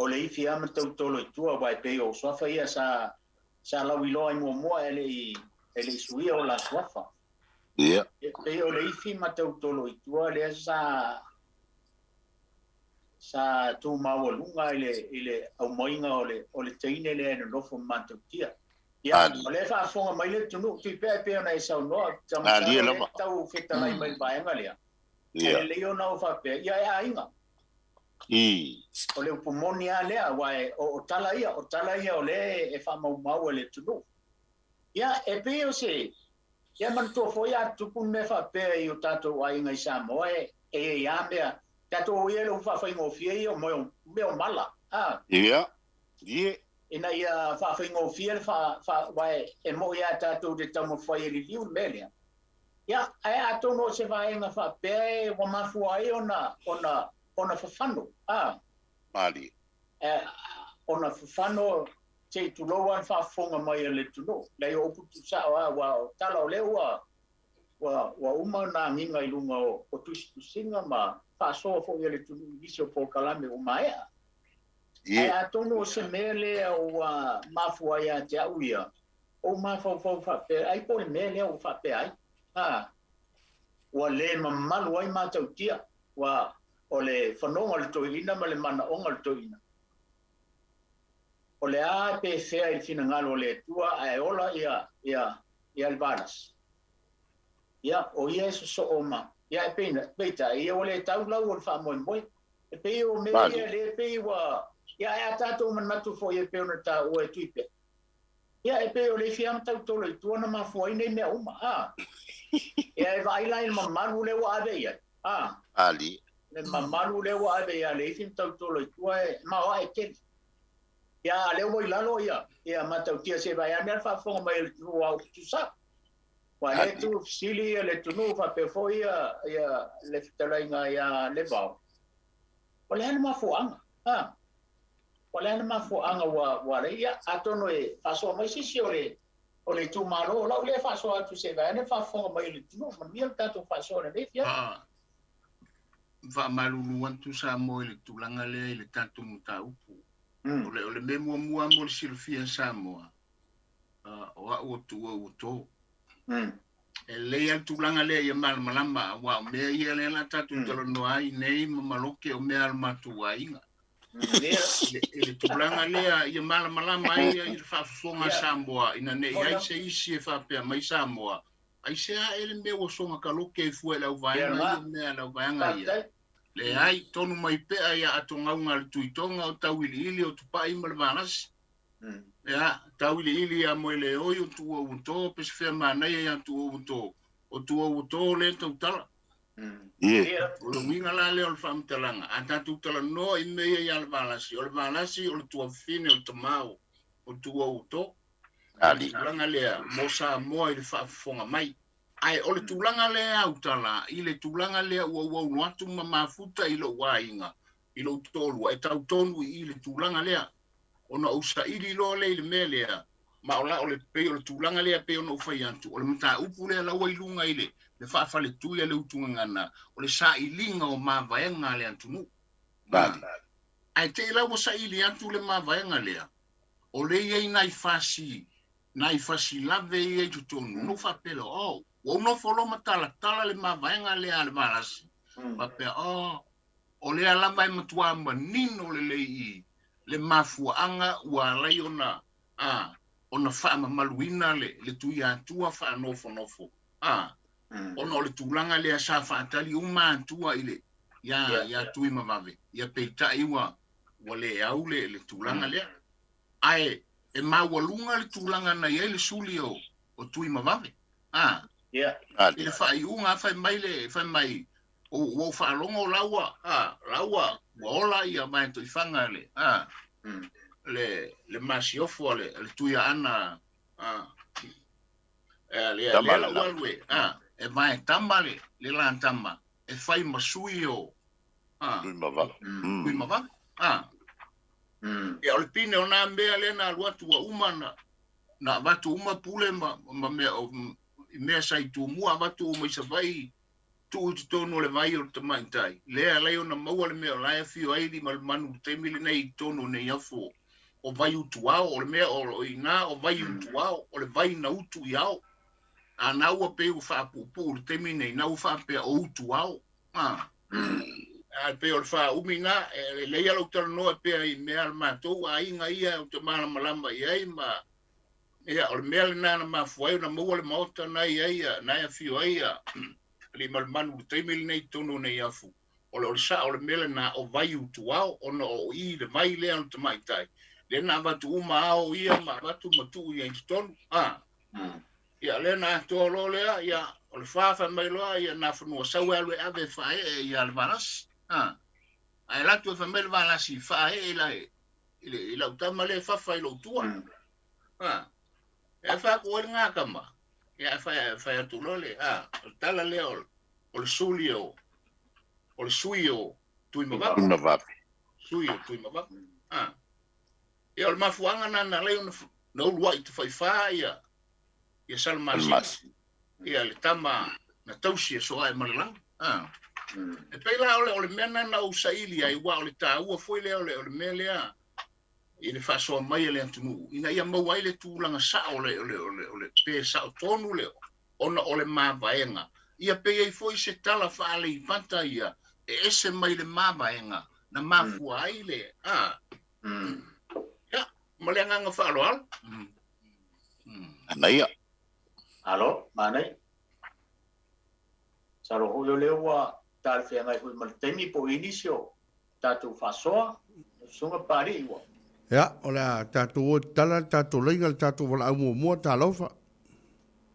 [SPEAKER 2] le ifi lava ma tautolo i tua, aua e pei o suafa ia sa lauiloa i muamua e le i suia o la suafa.
[SPEAKER 4] Ia.
[SPEAKER 2] E pei o le ifi ma tautolo i tua lea sa Sa tumaualuga i le i le aumaiga o le o le teine lea e nonofo ma Matautia. Ia, o lea e faafofoga mai le atunuu, Tuipea e pei ona e saunoa,
[SPEAKER 3] Malie lava.
[SPEAKER 2] Tau fetalai mai le vaega lea. Ae lelei ona ou faapea, ia e aiga. O le upu moni lava lea, aua o tala ia, o tala ia o lea e faamaumau e le atunuu. Ia, e pei o se, ia manatua foi a tupu ni mea faapea i o tatou aiga i Samoa, e i ai lava mea, tatou o ia i le upu faafaigofie ia o mea o mala, a.
[SPEAKER 3] Ia, ie.
[SPEAKER 2] Ina ia faafaigofie le faa, aua e moni lava tatou te taumafai e liliu le mea lea. Ia, ae atonu o se vaega faapea e ua mafua ai ona, ona, ona fafano, a.
[SPEAKER 3] Malie.
[SPEAKER 2] Ona fafano se i tulou lava le faafofoga mai a le atunuu. Leai o upu tuusao lava, aua o tala o lea ua, ua, ua uma ona agiga i luga o, o tusitusiga ma faasoa foi a le atunuu i nisi o polokalame ua maea. Ae atonu o se mea lea ua mafua ai ia te au ia, ou mafaufau faapea, ai po o le mea lea ua faapea ai, a, ua le mamalu ai Matautia, ua, o le fanoga o le toeaina ma le manaoga o le toeaina. O le a pe fea i le finagalo o le Atua ae ola ia, ia, ia le Valasi. Ia, o ia e sosoo ma, ia e pei, peitai, ia ua le tau lau o le faamoemoe. E pei o mea ia lea e pei ua, ia ae a tatou manatu foi e pei ona taua e Tuipea, ia e pei o le isi lava matautolo i tua na mafua ai nei mea uma, a. Ia e vaai la i le mamalu lea ua ave i ai, a.
[SPEAKER 3] Ali.
[SPEAKER 2] Le mamalu lea ua ave ia le isi matautolo i tua e maoae tele. Ia a lea ua i lalo ia, ia Matautia se i vaai ane le faafofoga mai a le atunuu a upu tuusao. Aua lea e tuufesili ia le atunuu faapea foi ia, ia le fetalaiga ia Levao. O le a le mafuaaga? A. O le a le mafuaaga ua, ua ala ai? Ia, atonu e faasoa mai se isi o le, o le itumalo. O lau lea faasoa atu se i vaai ane le faafofoga mai a le atunuu. Manuia le tatou faasoa i lenei afiafi.
[SPEAKER 3] A. Faamalulu atu Samoa i le tulaga lea i le tatou mataupu. O le, o le mea muamua mo le silafia e Samoa, o au o Tuua ua to. E lelei lava le tulaga lea ia malamalama, aua o mea ia lea la tatou talanoa ai nei ma maloke o mea a le matou aiga. I le tulaga lea ia malamalama ai i le faafofoga a Samoa ina ne i ai se isi e faapea mai Samoa, aisea ea le mea ua soga kaloke ai fua i le auvaega ia mea a le auvaega ia. Leai, tonu mai pea ia atogauga a le Tuitoga o tauiliili o Tupai ma le Valasi. Ia, tauiliili ia Moeleoi o Tuuauato, pe se fea manaia ia Tuuauato, o Tuuauato lea tautala. O le uiga la lea o le faamatalaga, a tatou talanoa i mea ia ia le Valasi, o le Valasi o le tuafafine o le tama o Tuuauato. O le tulaga lea mo Samoa i le faafofoga mai. Ae o le tulaga lea e autala i le tulaga lea ua uaulo atu ma mafuta i lou aiga, i lou toalua, e tau tonu i i le tulaga lea. Ona ou saili loa lea i le mea lea, ma o la o le pei o le tulaga lea pei ona ou fai atu, o le mataupu lea la ua i luga i le le faafaletui a le Utugagana, o le sailiga o mavaega a le atunuu. Ae te i la ua saili atu le mavaega lea, o lea e i ai nai fasi, nai fasi lave ia i totonu, ona ou faapea lea, oh, ua ou nofo loa ma talatala le mavaega lea a le Valasi, faapea, oh, o lea lava e matuā manino lelei i le mafuaaga ua ala ai ona, a, ona faamamaluina le, le Tuiatua faanofonofo, a, ona o le tulaga lea sa faatali uma Atua i le, iā, iā Tuimavave, ia peitai ua, ua le au le, le tulaga lea. Ae e maualuga le tulaga na i ai le suli o, o Tuimavave, a, i le faaiuga, fai mai le, fai mai, ua ou faalogo la ua, a, la ua, ua ola ia Vaetoifaga le, a, le, le masiofo a le, a le Tuiaana, a, e, le, le la ua alu e, a, e vaetama le, le la tama, e fai ma sui o, a,
[SPEAKER 4] Tuimavave.
[SPEAKER 3] Tuimavave, a. Ia, o le pine o nā mea lea na alu atu ua uma na, na avatu uma pule ma, ma mea, o, i mea sa i Tumua, avatu uma i Savaii, tuu i totonu o le vai o le tamaitai, lea e ala ai ona maua le mea o la e afio ai Limalemanu i le taimi lenei i totonu o nei afu o Vaiutuao, o le mea o i ina o Vaiutuao, o le vai na utu i ao. A na ua pei ua faapuupuu i le taimi lenei, na ua faapea o Utuao. A. Ae pei o le faaumi na, e lelei lava lou talanoa pea i mea a le matou aiga ia ou te malamalama i ai ma ia o le mea lena na mafua ai ona maua le maota na i ai na e afio ai Aliimalemanu i le taimi lenei i totonu o Neiafu. O le o le sao o le mea lena o Vaiutuao ona o i le vai lea o le tamaitai lea na avatu uma ao ia ma avatu ma tuu i ai i totonu. A. Ia lea na atoa loa lea, ia o le fa fai mai loa ia Nafanua sau e alu e ave e faaee ia le Valasi. A. Ae alu atu e fai mai le Valasi faaee i la i lau tama lea e fafa i lou tua. A. E fai atu ai le gakama. Ia e fai atu loa le a, o le tala lea o le suli o o le sui o Tuimavave.
[SPEAKER 4] Tuimavave.
[SPEAKER 3] Sui o Tuimavave. A. Ia o le mafuaaga na na alai ona na uluai tafaifā ia ia Salamasina, ia le tama na tausi e Sooaemalelagi. A. E pei la o le o le mea na na ou saili ai, aua o le taua foi lea o le o le mea lea i le faasoa mai a le atunuu ina ia maua ai le tulaga sao o le o le o le o le pe sao tonu le ona o le mavaega ia pe i ai foi se tala faaleipata ia e ese mai le mavaega na mafua ai le a Ia, ma le agaga faaaloalo.
[SPEAKER 4] Manaia.
[SPEAKER 2] Malo, manaia. Masalo foi o lea ua talafeagai foi ma le taimi po o i ai nisi o tatou faasoa, lau Susuga Papalii ua.
[SPEAKER 1] Ia, o le a tatou o e tatala le tatou laina le tatou valaau muamua, talofa.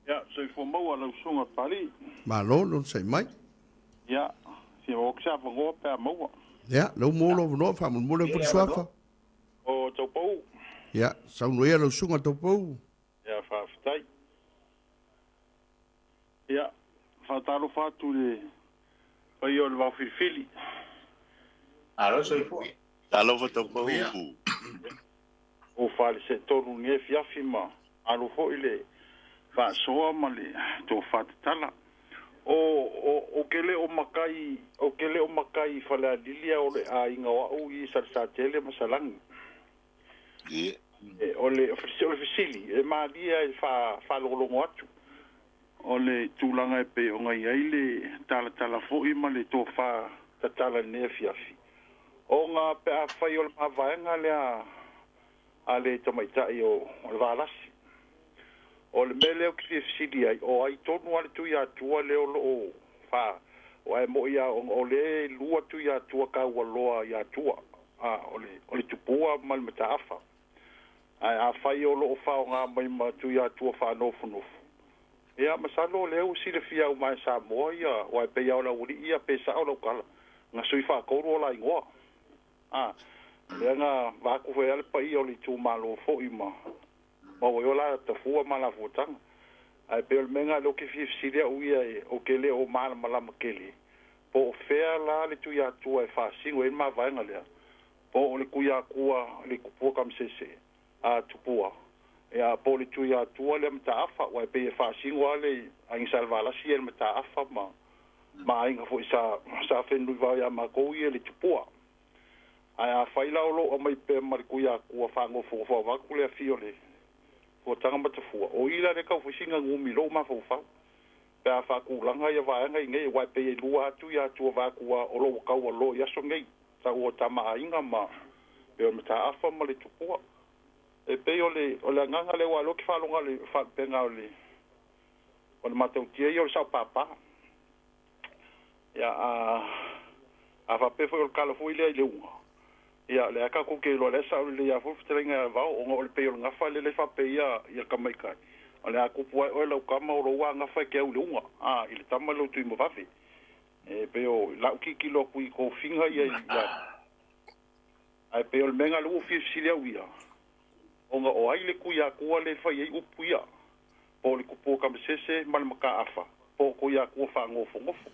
[SPEAKER 5] Ia, soifua maua lau Susuga Papalii.
[SPEAKER 1] Malo le onosai mai.
[SPEAKER 5] Ia, fia maua atu se avanoa pe a maua.
[SPEAKER 1] Ia, lea ua maua lou avanoa, faamolemole atu le suafa.
[SPEAKER 5] O Taupou.
[SPEAKER 1] Ia, saunoa ia lau Susuga Taupou.
[SPEAKER 5] Ia, faafetai. Ia, faatalofa atu i le paia o le Vaofilifili.
[SPEAKER 2] Malo soifua.
[SPEAKER 4] Talofa Taupou.
[SPEAKER 5] O Falesetolu i lenei afiafi ma alo foi le faasoa ma le tofa tatala. O, o, ou te le o matai, ou te le o matai i Falealili a o le aiga o au i Salesatele ma Salani. E, o le, o le fesili, e malie e fa, faalogologo atu. O le tulaga e pei ona i ai le talatala foi ma le tofa tatala i lenei afiafi, ona pe afai o le mavaega lea a le tamaitai o le Valasi, o le mea lea ou te fia fesili ai, o ai tonu lava le Tuiatua lea o lo o fa, aua e moni lava ona o lea e lua Tuiatua taua loa i Atua, a, o le, o le Tupua ma le Mataafa. Ae afai o lo o faaaoga mai ma Tuiatua faanofonofo, ia masalo o lea ua silafia uma e Samoa ia, aua e pei lava o le aualii ia, pe sao lau tala, na sui faatolu o la igoa. A, lea na vaatu foi lava le paia o le itumalo foi ma maua ai o la tafua ma la fuataga. Ae pei o le mea lena lea ou te fia fesili au ia, ou te le o malamalama tele, po o fea la le Tuiatua e faasino ai le mavaega lea, po o le Tuiatua le Tupua Tamasese a Tupua, ia, po o le Tuiatua lea Mataafa, aua e pei e faasino lava le Aiga Salevalasi ia i le Mataafa ma ma aiga foi sa sa fenunuivao ia matou ia i le Tupua. Ae afai la o lo o aumai pea ma le Tuiatua faanofonofo avatu le afio o le Fuataga ma Tafua, o i la lea tau fai sina numi i lou mafaufau pe a faatulaga ia vaega i nei, aua e pei e lua atu ia Atua vaeatu a o lo o ua taualoa i aso nei, tau o tama aiga ma pei o Mataafa ma le Tupua. E pei o le o le agaga lea aua o lea ou te faalogo i le faalupega o le o le matautia ia o le sao papa. Ia a a faapea foi o le tala foi lea i le uga, ia o lea tatou te iloa lea e sao lelei lava foi le fetalaiga ia Vao ona o le pei o le gafa lea e faapea ia ia Tamaitai, o le a tupu ae oe lau tama o lou a gafa e te au i le uga, a i le tama lea o Tuimavave. E pei o lau tilotilo atu i tofiga ia ia ae pei o le mea lena lea ua ou fia fesili au ia, ona o ai le Tuiatua lea e fai ai upu ia, po o le Tupua Tamasese ma le Mataafa, po o Tuiatua faanofonofo.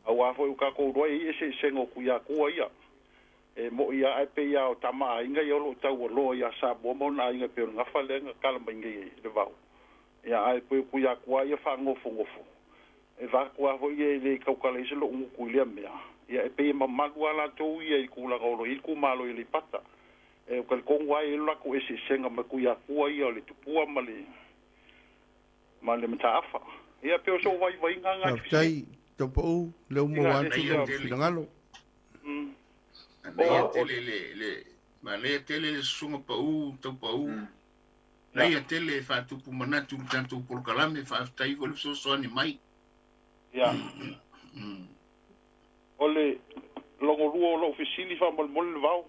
[SPEAKER 5] Aua foi ua tatou iloa e i ai eseesega o Tuiatua ia. E moni lava ae pei lava o tama aiga ia o lo o taualoa ia Samoa ma ona aiga e pei o le gafa lea na tala mai nei e le Vao. Ia ae pei o Tuiatua ia faanofonofo, e vaeatu lava foi e le tautala ai se lou gutu i lea mea, ia e pei e mamalu lava latou ia i tulaga o lo o i ai le itumalo i Aleipata. E talitonu lava e i ai lo latou eseesega ma Tuiatua ia o le Tupua ma le ma le Mataafa. Ia pei o sou vaivaiga lena e
[SPEAKER 1] Faafetai Taupou, lea ua maua atu lou finagalo.
[SPEAKER 3] Manaia tele le manaia tele le susuga pau taupau. Manaia tele e faatupu manatu i le tatou polokalame, faafetai foi le fesoasoani mai.
[SPEAKER 5] Ia. O le logolua o lou fesili faamolemole le vao.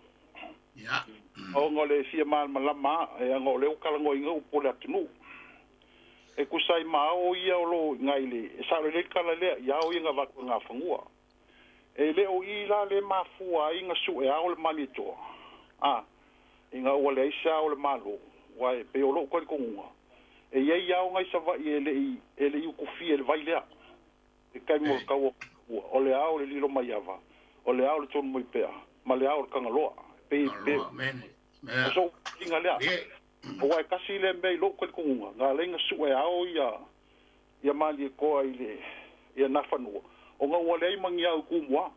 [SPEAKER 3] Ia.
[SPEAKER 5] Ona o le fia malamalama e aga o lea ua talanoaina upu o le atunuu. E tusa ai ma ao ia o loo i ina i le e sao lelei le tala lea i ao ia na avatu e Gafanua. E le o i la le mafua ai na sue ao le Malietoa, a, ina ua leai se ao o le Malo, aua e pei o lou talitonuga, e i ai ao nai Savaii e le i, e le i utufia i le vai lea. I le taimi o le taua o le ao o le Lilomaiava, o le ao o le Tonumaipea, ma le ao o le Tagaloa. E pei, pei, o sou uiga lea. Aua e tasi lea mea i lou talitonuga, na ala ai na sue ao ia, ia Malietoa i le, ia Nafanua, ona ua leai ma ni ao i Tumua.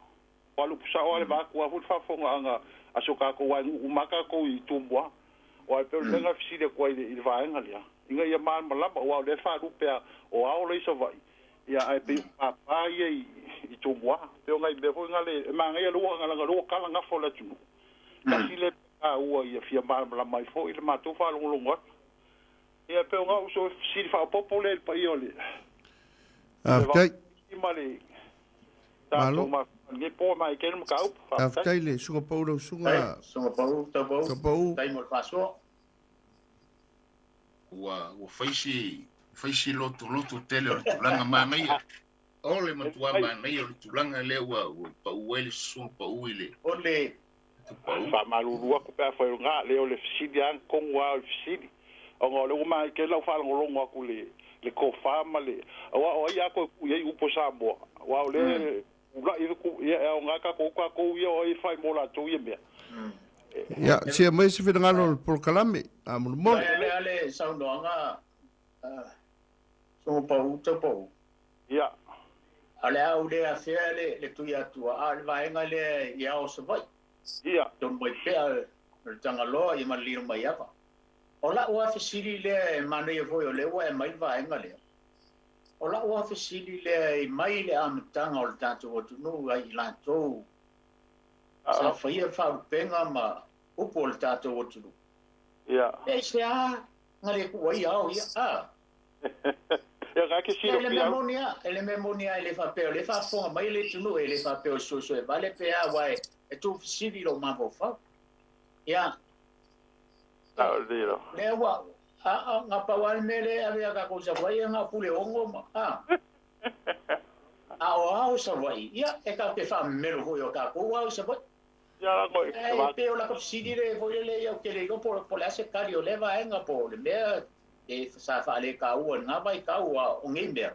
[SPEAKER 5] Ua alu sao lava le vaeatu a foi le faafofogaaga a si o tatou aiga uma lava tatou i Tumua. Aua e pei o le mea lena e fesili atu ai i le vaega lea, ina ia malamalama, aua o lea e faalupe lava o ao la i Savaii, ia ae pei o papa ia i Tumua. E pei o nai mea foi na e manaia lea ua leaga o lea ua tala gafa o le atunuu. Tasi lea mea taua ia fia malamalama ai foi le matou faalogologo atu. Ia pei o ga'u so fesili faaopoopo lea i le paia o le
[SPEAKER 1] Faafetai.
[SPEAKER 5] Ma le tatou mafuta i lenei po ma e tele mataupu. Faafetai.
[SPEAKER 1] Faafetai le Susuga Pau lau Susuga.
[SPEAKER 2] Susuga Pau, Taupau.
[SPEAKER 1] Taupau.
[SPEAKER 2] Faafetai mo le faasoa.
[SPEAKER 3] Ua ua fai si fai si lotoloto tele o le tulaga manaia. O le matua manaia o le tulaga lea ua ua pau ai le susuga pau i le
[SPEAKER 2] O le
[SPEAKER 3] pau.
[SPEAKER 5] Faamalulu atu pe afai o lena, le o le fesili lava tonu lava o le fesili. Ona o lea ua maite lau faalogologo atu i le tofa ma le aua o ai a toe tuu i ai upu a Samoa, aua o lea e ula'i le tu, ia e aoga tatou tatou ia o ai e fai mo latou ia mea.
[SPEAKER 1] Ia, sia mai se finagalo o le polokalame, faamolemole.
[SPEAKER 2] Ae a le saunoaga Susuga Pau Taupau.
[SPEAKER 5] Ia.
[SPEAKER 2] O le a ou le afea le Tuiatua, a o le vaega lea i ao o Savaii.
[SPEAKER 5] Ia.
[SPEAKER 2] Tonumaipea, o le Tagaloa ia ma le Lilomaiava. O lau lava fesili lea e manaia foi o lea ua e aumai le vaega lea. O lau lava fesili lea i mai le amataga o le tatou atunuu ai i latou sa faia faalupega ma upu o le tatou atunuu.
[SPEAKER 5] Ia.
[SPEAKER 2] E aisea na le tuu ai ao ia, a?
[SPEAKER 5] Ia, na ke
[SPEAKER 2] E le
[SPEAKER 5] silafia
[SPEAKER 2] mea
[SPEAKER 5] au.
[SPEAKER 2] moni a, e le mea moni a, e le faapea o lea e faafofoga mai le atunuu, e le faapea o suesue vale pe a, aua e tuufesili i lou mafaufau. Ia,
[SPEAKER 5] A o le lea.
[SPEAKER 2] lea ua, a, a, na pau lava le mea lea e ave ia tatou i Savaii, e na o Puleono ma, a, a o ao i Savaii, ia, e tatou te faamemelo foi o tatou ao i Savaii.
[SPEAKER 5] Ia, la koe,
[SPEAKER 2] Ae
[SPEAKER 5] va.
[SPEAKER 2] pei o laka fesili le foi lele ia ou te le iloa po o le a se tali o lea vaega po o le mea e sa faaletaua i lena vaitau a o nei mea.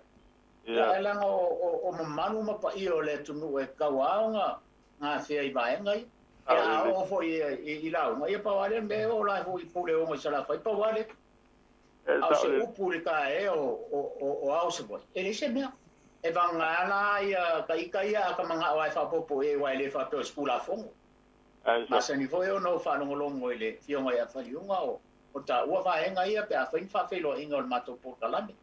[SPEAKER 5] Ia.
[SPEAKER 2] Ae leaga o mamalu ma paia o le atunuu e tatau lava ona gafea i vaega ia.
[SPEAKER 5] A
[SPEAKER 2] Ia
[SPEAKER 5] o
[SPEAKER 2] a
[SPEAKER 5] le
[SPEAKER 2] oo foi i lauga, ia pau lava lea mea e oo la foi i Puleono i Salafai, pau lava lea.
[SPEAKER 5] E
[SPEAKER 2] A o
[SPEAKER 5] sao
[SPEAKER 2] se
[SPEAKER 5] le.
[SPEAKER 2] upu i le taea o ao Savaii, e leai se mea. E vagana la ia ta ita ia a ka mana'o lava e faaopoopo i ai aua e le faapea o se Tulafono.
[SPEAKER 5] Ai sa.
[SPEAKER 2] Masani foi ona ou faalogologo i le Afioga ia Faliuga o taua vaega ia pe afai ni faafeiloaiga o le matou polokalame.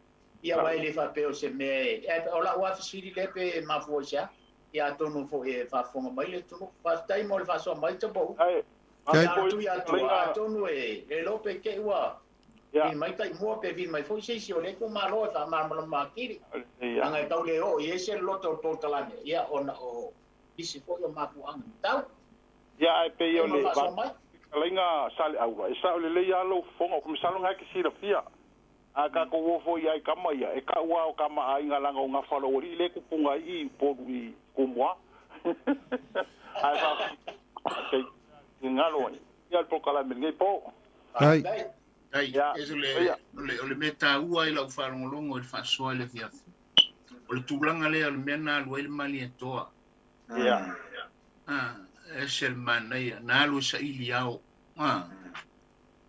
[SPEAKER 2] Ia aua e le faapea o se mea e... O lau lava fesili lea pe mafua i se a. Ia atonu foi e faafofoga mai le atunuu. Faafetai mo le faasoa mai Tapauu.
[SPEAKER 5] Ai,
[SPEAKER 1] Okay.
[SPEAKER 2] Ia
[SPEAKER 5] foi
[SPEAKER 2] tui atua
[SPEAKER 5] lenga,
[SPEAKER 2] atonu e le iloa pe te i ua
[SPEAKER 5] ia,
[SPEAKER 2] vi mai taimua pe vi mai foi se isi o lea itumalo e faamalamalama atili.
[SPEAKER 5] ia.
[SPEAKER 2] Leaga e tau le oo i ai se loloto o le polokalame, ia ona o nisi foi o mafuaaga tatau.
[SPEAKER 5] Ia, ae pei
[SPEAKER 2] Faafetai
[SPEAKER 5] o
[SPEAKER 2] mo le
[SPEAKER 5] le
[SPEAKER 2] faasoa mai.
[SPEAKER 5] vaega Saleaula, e sao lelei lava lou fofoga, o ka masalo na e te silafia. A tatou o foi ai kama ia, e ka'u lava o kamaʻāina laga o gafa o le aualii lea e tupuga ai i Upolu i Tumua. Ae faafetai galo ai. Ia le polokalame lenei po.
[SPEAKER 1] Ai.
[SPEAKER 2] Faafetai.
[SPEAKER 3] Ai,
[SPEAKER 5] Ia,
[SPEAKER 3] e le
[SPEAKER 5] ia.
[SPEAKER 3] o le mea taua i lau faalogologo i le faasoa i le afiafi. O le tulaga lea o le mea na alu ai le Malietoa.
[SPEAKER 5] Ia.
[SPEAKER 3] Ah, e se le manaia, na alu e saili ao. Ah,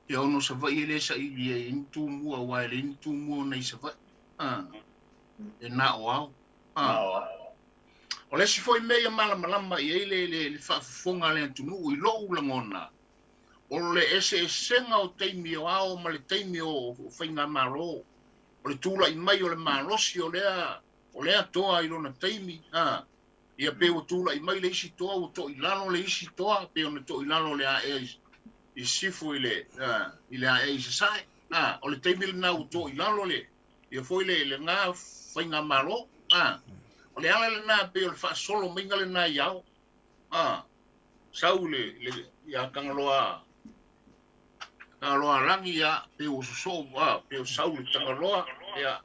[SPEAKER 3] ia ono Savaii e le saili ai ni tumua, aua e leai ni tumua ona i Savaii. Ah, e na o ao. Ah, o le isi foi mea ia malamalama i ai le faafofoga a le atunuu i lou lagona, o le eseesega o taimi o ao ma le taimi o faigamalo. O le tula'i mai o le malosi o lea toa i lona taimi. Ah, Ia pe ua tula'i mai le isi toa ua to'ilalo le isi toa pe ona to'ilalo le aea i sisifo i le i le aea i sasa'e a o le taimi lenā ua to'ilalo le ia foi le lena faigamalo a o le ala lenā pei o le fa'asolo maiga lenā i ao a sau le le ia Tagaloa Tagaloa lagi ia pe ua sosoo a pe o sau le Tagaloa ia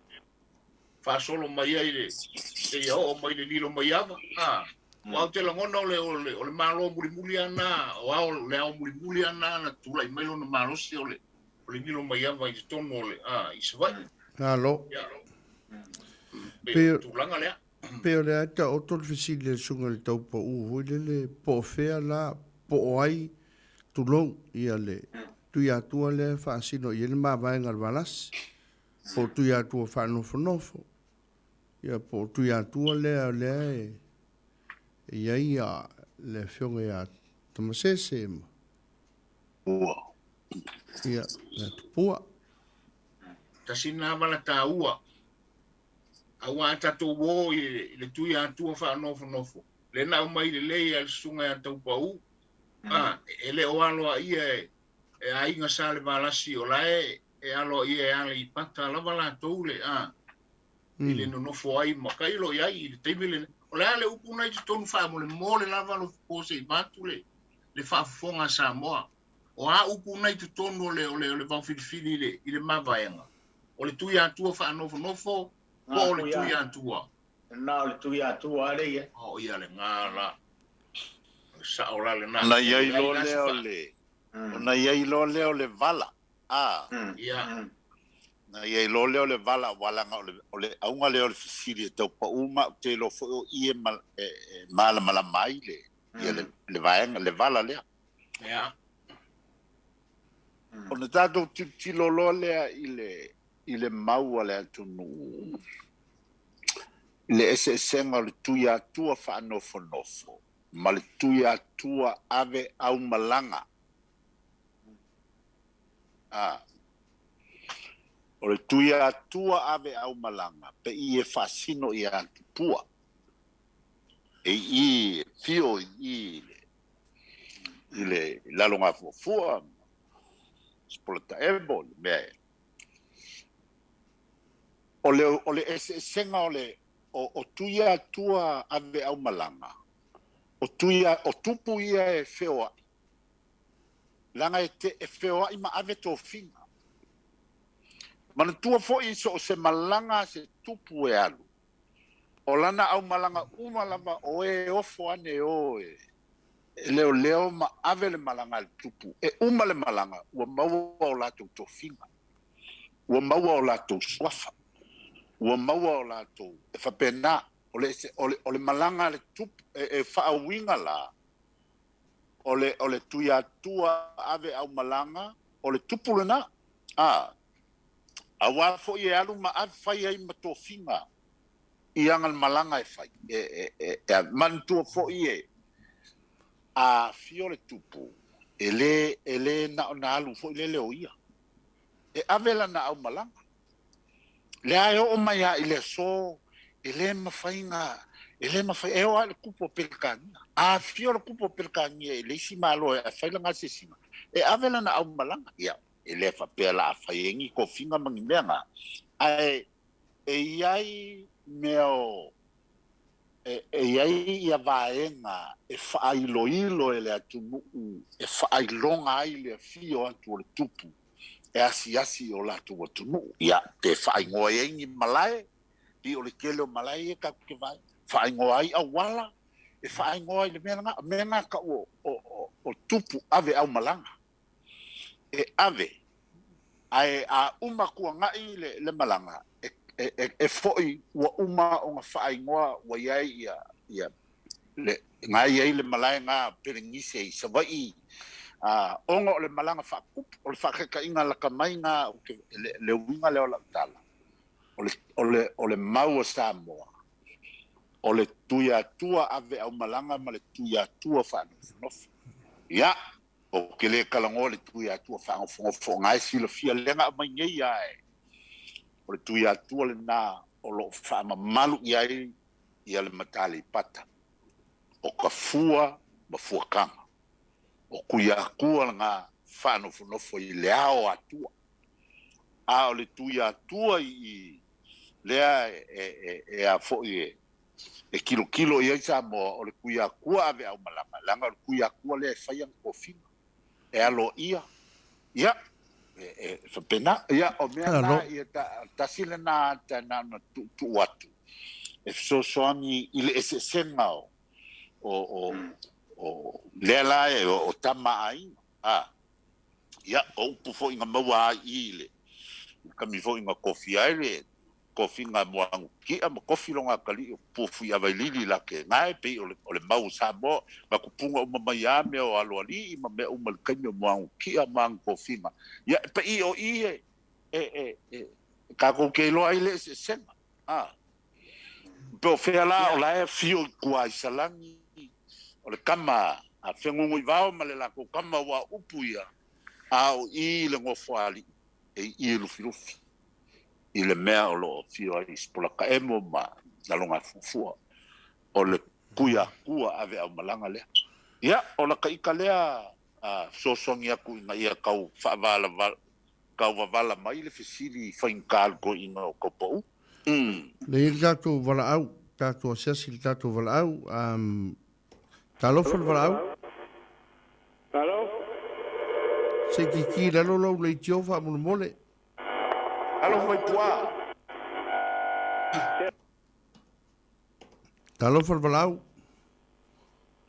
[SPEAKER 3] fa'asolo mai ai le seia o'o mai le lilo mai ava a ua au te lagona o le o le o le malo mulimuli ana o ao le ao mulimuli ana na tula'i mai lona malosi o le o le lilo mai ava i totonu o le a i Savaii.
[SPEAKER 1] Alo.
[SPEAKER 3] Ia
[SPEAKER 1] Pe
[SPEAKER 3] pe o tulaga lea.
[SPEAKER 1] Pe o le a taoto le fesili a le susuga i le Taupau foi lele po o fea la po o ai tulou ia le Tuiatua lea e faasino i ai le mavaega a le Valasi po o Tuiatua faanofonofo ia po o Tuiatua lea o lea e i ai ia le afioga ia Tamasese ma
[SPEAKER 4] Ua.
[SPEAKER 1] Ia le Tupua.
[SPEAKER 3] Tasi lena vala taua auā tatou ō i le Tuiatua faanofonofo lea na aumai lelei a le susuga ia Taupau a e le o aloaia e e aiga sa le Valasi o la e e aloaia e Aleipata lava latou le a i le nonofo ai ma tailo i ai i le taimi lenei. O le a le upu na i totonu faamolemole lava Alofipo se i vaeatu le le faafofoga a Samoa. O a upu na i totonu o le o le o le vaofilifili i le i le mavaega? O le Tuiatua faanofonofo po o le Tuiatua?
[SPEAKER 2] Na o le Tuiatua lea ia.
[SPEAKER 3] O ia lena la. Sa'o la lena.
[SPEAKER 4] Ona i ai loa lea o le ona i ai loa lea o le vala. A.
[SPEAKER 3] Ia.
[SPEAKER 4] Na i ai loa lea o le vala aua leaga o le o le auga lea o le fesili e tau pau ma ou te iloa foi o i e e malamalama ai le ia le le vaega le vala lea.
[SPEAKER 3] Ia.
[SPEAKER 4] Ona tatou tilotilo loa lea i le i le mau a le atunuu i le eseesega o le Tuiatua faanofonofo ma le Tuiatua ave aumalaga. A. O le Tuiatua ave aumalaga pe i e faasino ia Tupua. E i e fio i i i le lalogafuafua ma Sepolataemo le mea e. O le o le eseesega o le o, o Tuiatua ave aumalaga, o Tuia o tupu ia e feoai leaga e te e feoai ma ave tofiga. Manatua foi so o se malaga a se tupu e alu, o lana aumalaga uma lava o e ofo ane o e leoleo ma ave le malaga a le tupu. E uma le malaga ua maua o latou tofiga, ua maua o latou suafa, ua maua o latou e faapena. O le, o le, o le malaga a le tupu e, e faauiga la o le o le Tuiatua ave aumalaga o le tupu lena. A auā foi e alu ma ave fai ai ma tofiga i aga malaga e fai e e e, e manatua foi e a fio le tupu e le e le na ona alu foi lele o ia e ave lana aumalaga lea e oo mai a i le aso e le mafai na e le mafai e oo lava i le kupu o Peretania. A afio le kupu o Peretania i le isi malo e fai lana asiasiga, e ave lana aumalaga. Ia, e le faapea o le a fai ai ni tofiga ma ni mea na, ae e i ai mea o e, e i ai ia vaega e faailoilo e le atunuu e faailoga ai le afio atu o le tupu e asiasi i o latou atunuu. Ia, pe faaigoa ai ni malae, pei o le tele o malae ia tatou te vaai, faaigoa ai auala, e faaigoa ai le mea lena. O mea na tau o, o, o, o tupu ave aumalaga. E ave, ae a uma tuanai le, le malaga, e, e, e, e foi ua uma ona faaigoa ua i ai ia, ia le, na i ai le malae na Pelenise i Savaii, a, ona o le malaga faatupu, o le faataitaiga lata mai na, ou te, le, le uiga lea o lau tala, o le, o le, o le mau a Samoa, o le Tuiatua ave aumalaga ma le Tuiatua faanofonofo. Ia, ou te le talanoa i le Tuiatua faanofonofo, o na e silafia lea na aumai nei ae, o le Tuiatua lena o lo o faamamalu i ai ia le Mata Aleipata. O ka fua ma fuakaga. O Tuiatua lena faanofonofo i le ao atua. A o le Tuiatua i lea e a foi e kilokilo i ai Samoa, o le Tuiatua ave au malaga, leaga o le Tuiatua lea e faia na tofiga. E alo ia, ia, e faapena, ia, o mea na, ia, tasi lena ata na ona tuutuu atu, e fesoasoani i le eseesega o lea la e o tama aiga. Ia, o upu foi na maua ai i le kami foi na kofia ai le kofiga moagukia ma kofi longa kali o pufu i availili la ke ngai pe o le mau Samoa na kupunga uma mai a mea o aloali ma mea uma le kaimi o moagukia ma kofiga. Ia pe i o i e ka ko ke loa i le eseesega. Pe o fea la o la e fio i kua i salangi o le kama a whengungu i vao ma le lako kama wa upu ia a o i le ngofoali e i lufilufi i le mea o lo o fio ai spolaka emo ma lalonga fufua o le kuia kua ave au malanga lea. Ia o la kaika lea a sosongi aku inga ia kau whaavala kau wavala mai le fesili whaingal ko inga o kaupau.
[SPEAKER 1] Le i tātou walaau, tātou asiasi le tātou walaau, talofa le walaau.
[SPEAKER 6] Alo.
[SPEAKER 1] Se kiki lalo lau le itio wha mole.
[SPEAKER 4] Alo whai pua.
[SPEAKER 1] Talofa le walaau.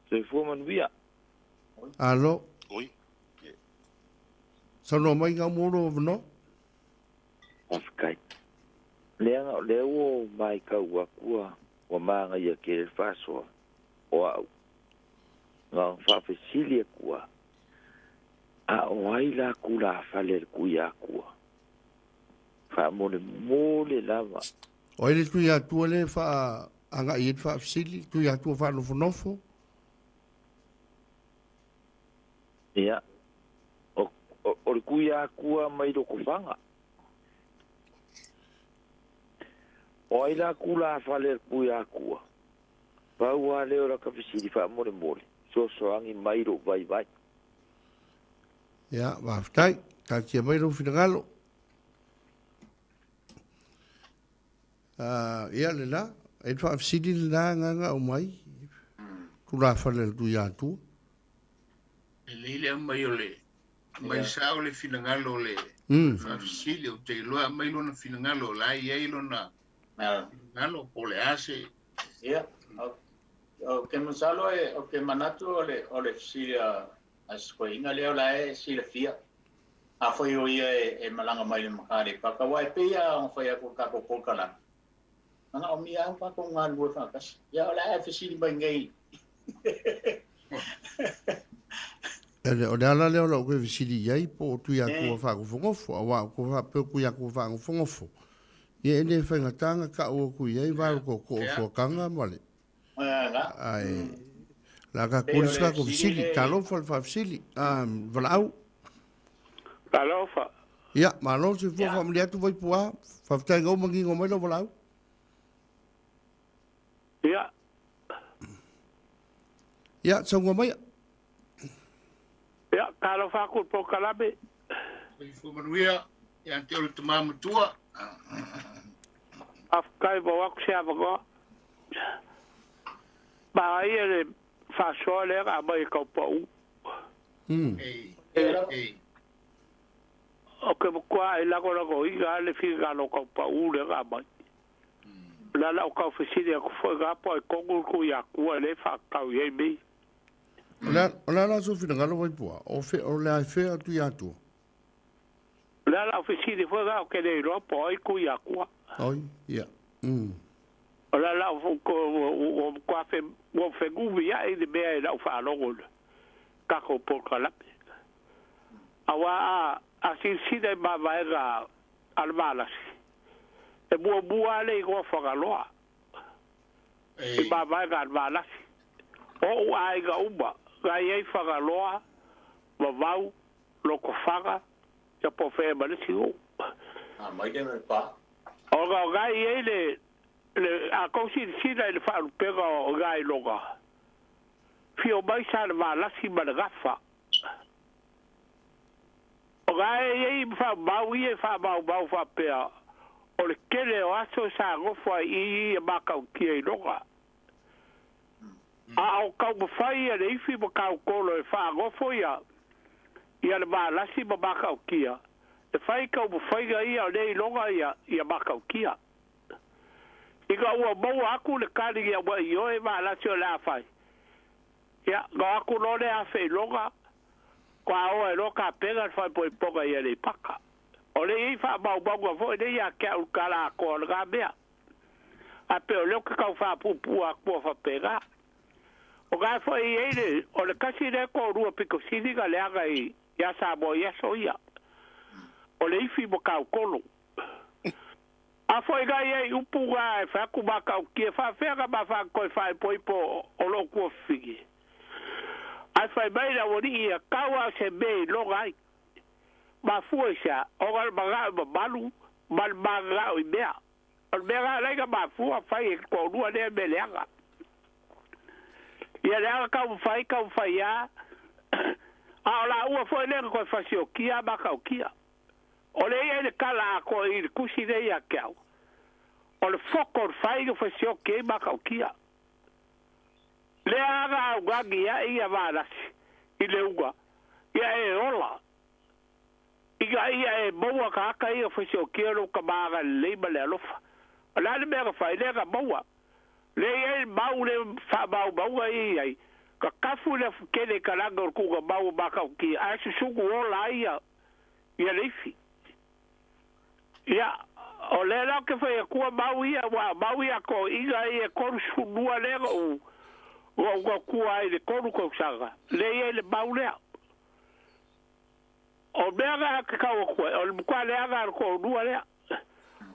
[SPEAKER 6] Se fua manuia.
[SPEAKER 1] Alo.
[SPEAKER 4] Oi.
[SPEAKER 1] Saunoa mai ngā mōro o vano.
[SPEAKER 6] Whakakai. Leanga o leo o mai kau akua wa maanga ia ke le whasoa o au. Ngā whawhesili akua. A o ai la kula whale le kui akua. Wha mole mole lava.
[SPEAKER 1] O ai le tui atua le wha anga i e whawhesili, tui atua wha nofonofo.
[SPEAKER 6] Ia. O le kui akua mai loko whanga. O ai la kula whale kui akua. Pau a leo la kawhisiri wha mole mole. So so angi mairo vai vai.
[SPEAKER 1] Ia, waftai. Ka tia mai rau whirangalo. Ia le la. E whaafisiri le la nganga o mai. Kula whale le tui atua.
[SPEAKER 3] E leile mai o le. Mai sao le whirangalo le. Whaafisiri o te iloa mai lona whirangalo. La i ai lona. Ngalo po le ase.
[SPEAKER 2] Ia. O ke masalo e o ke manatu o le silia a skoinga leo la e silafia. A foi o ia e malanga mai le makare paka wai pe ia o foi ko ka ko kala. Ana o mia pa ko ngan wo fa kas. Ia o la e fisili mai ngai.
[SPEAKER 1] Ele o le ala leo la o ke fisili iai po o tui atua fa ko fongofo awa ko fa pe ku ia ko fa fongofo. Ia ene whaingatanga ka o ku iai varu ko ko fuakanga male. Ai la ka kuliska ko fisili talofa le faafisili valaau.
[SPEAKER 6] Talofa.
[SPEAKER 1] Ia malo se fua faamalie atu vai puā faafetai gau magigo mai lau valaau.
[SPEAKER 6] Ia.
[SPEAKER 1] Ia sauga mai.
[SPEAKER 6] Ia talofa aku polokalame.
[SPEAKER 3] Soifua manuia ia te o le tamā matua.
[SPEAKER 6] Afkai mo aku se avanoa. Ma ai le whasoa lea a mai kaupau. O ke mkua e lako lako i a le whiga lo kaupau lea a mai. La la o kau whisiri aku fo ngā po e kongu ku i akua le whakau i ei mei.
[SPEAKER 1] O la la so whina wai pua. O le ai whea atu i atua.
[SPEAKER 6] La la o whisiri fo ngā o ke nei roa po ai ku i akua.
[SPEAKER 1] Oi, ia.
[SPEAKER 6] O la la o kua whenguwi ia i le mea e lau whaalongo kako polokalame. Awa a sinsina i mavaega a le malasi. E mua mua le i goa whangaloa. I mavaega a le malasi. O u aiga uma, ngai ai whangaloa, wawau, loko whanga, ia po whea malisi o.
[SPEAKER 2] A mai te me pa.
[SPEAKER 6] O ngā ngai ai le a kau sinsina i le whaalupega o ngai longa.
[SPEAKER 7] Fio mai sa le valasi ma le gafa. O ga e iai ma faamau ia e faamaumau faapea, o le tele o aso sa nofo ai i i a makautia i loga. A o taumafai ia le ifi ma taukolo e faanofo ia ia le valasi ma makautia, e fai taumafaiga ia o le iloga ia ia makautia. Ina ua maua aku le kali ia ua ioe valasi o le a fai. Ia, no aku loa lea afe i loga, kua oa e loa kapena le faaipoipoga i Aleipata. O le i ai faamaumauga foi nei ia te au i le tala atoa o lena mea. Ae pei o lea ou te tau faapuupuu atua faapena. O na foi e i ai le, o le tasi lea toalua pito sili na leaga i, ia Samoa i aso ia. O le ifi ma tautolo. A foi na i ai upu na e fai atu matautia, faafefea na ma faatoe faaipoipo o loo tuafafine? Ae fai mai le aualii ia, tau a o se mea i loga ai. Mafua i se a? Ona o le manao e mamalu ma le mananao i mea. O le mea na alai na mafua fai e le toalua lea mea leaga. Ia leaga taumafai taumafai a, a o laua foi lea na toe fasiokia matautia. O lea i ai le tala atoa i le tusi lea ia te au, o le foko o le fai na fasioki ai matautia. Lea aga augani ai ia valasi i le uga, ia e ola, ina ia e maua tagata ia fasiokia lou tama agalelei ma le alofa. O le a le mea na fai? Lea na maua. Lea i ai le mau le faamaumauga ia i ai, ka tafu le afu tele i kalana o le tuuga mau o matautia, ae susunu ola ai ia ia le ifi. Ia, o lea la ou te fai atua mau ia, aua o mau ia a toeaiina ia e 32 lea na ou, na ou tautua ai i le tolu tausaga, lea e i ai le mau lea. O mea na ou te tau atu ai, o le matua leaga o le toalua lea.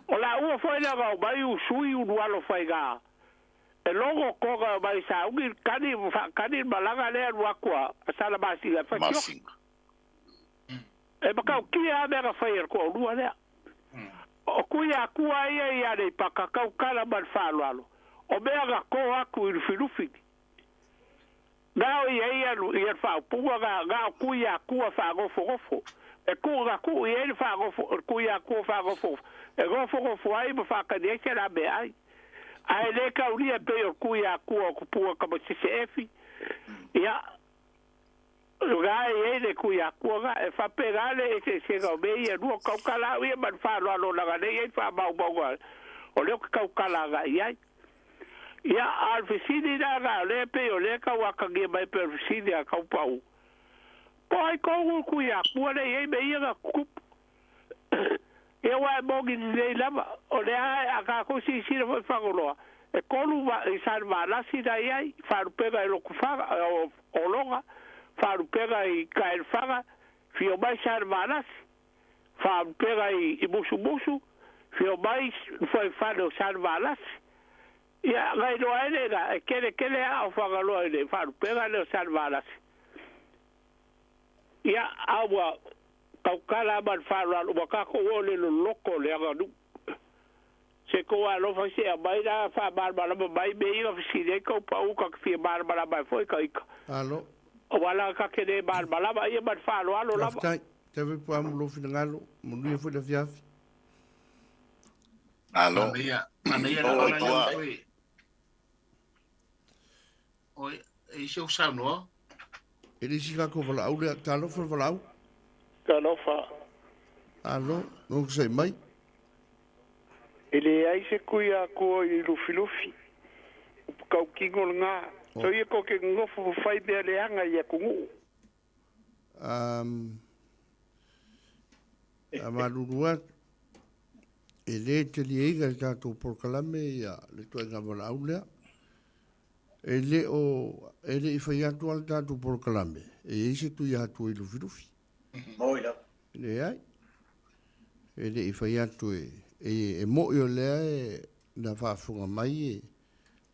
[SPEAKER 7] O laua foi lea na omai usui ulualo faiga e logo toga mai sauni kani faakani le malaga lea alu atu a Salamasina e faitioka. E matautia lava mea na fai e le toalua lea. O Tuiatua ia i Aleipata tautala ma le faaaloalo, o mea na to atu i Lufilufi. Na o i ai ia le faaupuga na, na o Tuiatua faanofonofo. E tuu na tuu i ai le faanofo, le Tuiatua faanofonofo, e nofonofo ai ma faatali ai se la meaai. Ae le taulia pei o le Tuiatua o Tupua Tamasese Efi. Ia, Ga e i ai le Tuiatua ga, e faapena le eseesega o mea ia e lua, tautala au ia ma le faaaloalo leaga lea e i ai faamaumauga o lea ou te tautala agai i ai. Ia, a o le fesili la na, o lea e pei o lea e tau atagia mai pei o le fesili a Taupau, po o ai tonu le Tuiatua lea e i ai mea ia na tutupu? Ia aua e moni lelei lava, o lea a tatou silasila foi i Fagaloa, e tolu i Salevalasi na i ai, faalupega i Lotofaga, o Loga, faalupega i Taelefaga, fia mai Salevalasi, faalupega i Musumusu, fia mai Fuaifale o Salevalasi. Ia, na iloa ai lena, e tele tele aa o Fagaloa i le faalupega lea o Salevalasi. Ia, a ua tautala ma le faaaloalo, ua tatou oo i le loloto o le aganuu. Se tou alofa se aumai la faamalamalama mai mea ia na fesili ai tou pau ta te fia malamalama ai foi ta ita.
[SPEAKER 1] Malo.
[SPEAKER 7] Aua la ta te le malamalama ia ma le faaaloalo lava.
[SPEAKER 1] Faafetai. Tau foi mo lou finagalo. Manuia foi le afiafi.
[SPEAKER 4] Malo.
[SPEAKER 3] Manaia, manaia la
[SPEAKER 4] Oi,
[SPEAKER 3] ala
[SPEAKER 4] tua.
[SPEAKER 3] ia oi. Oi, e isi ou saunoa.
[SPEAKER 1] E le isi tatou valaau lea. Talofa le valaau.
[SPEAKER 8] Talofa.
[SPEAKER 1] Alo, onosai mai.
[SPEAKER 8] E leai se kuiakua i Lufilufi. Upu tautino lena. Soia ko ke nonofo ma fai mea leaga i atunuu.
[SPEAKER 1] Um, a malulu atu, e le taliaina le tatou polokalame ia le ituaiga valaau lea. E le o, e le i fai atu lava le tatou polokalame, e i ai se Tuiatua i Lufilufi.
[SPEAKER 2] Moi lava.
[SPEAKER 1] Leai. E le i fai atu e, e, e mo'i o lea e na faafofoga mai e,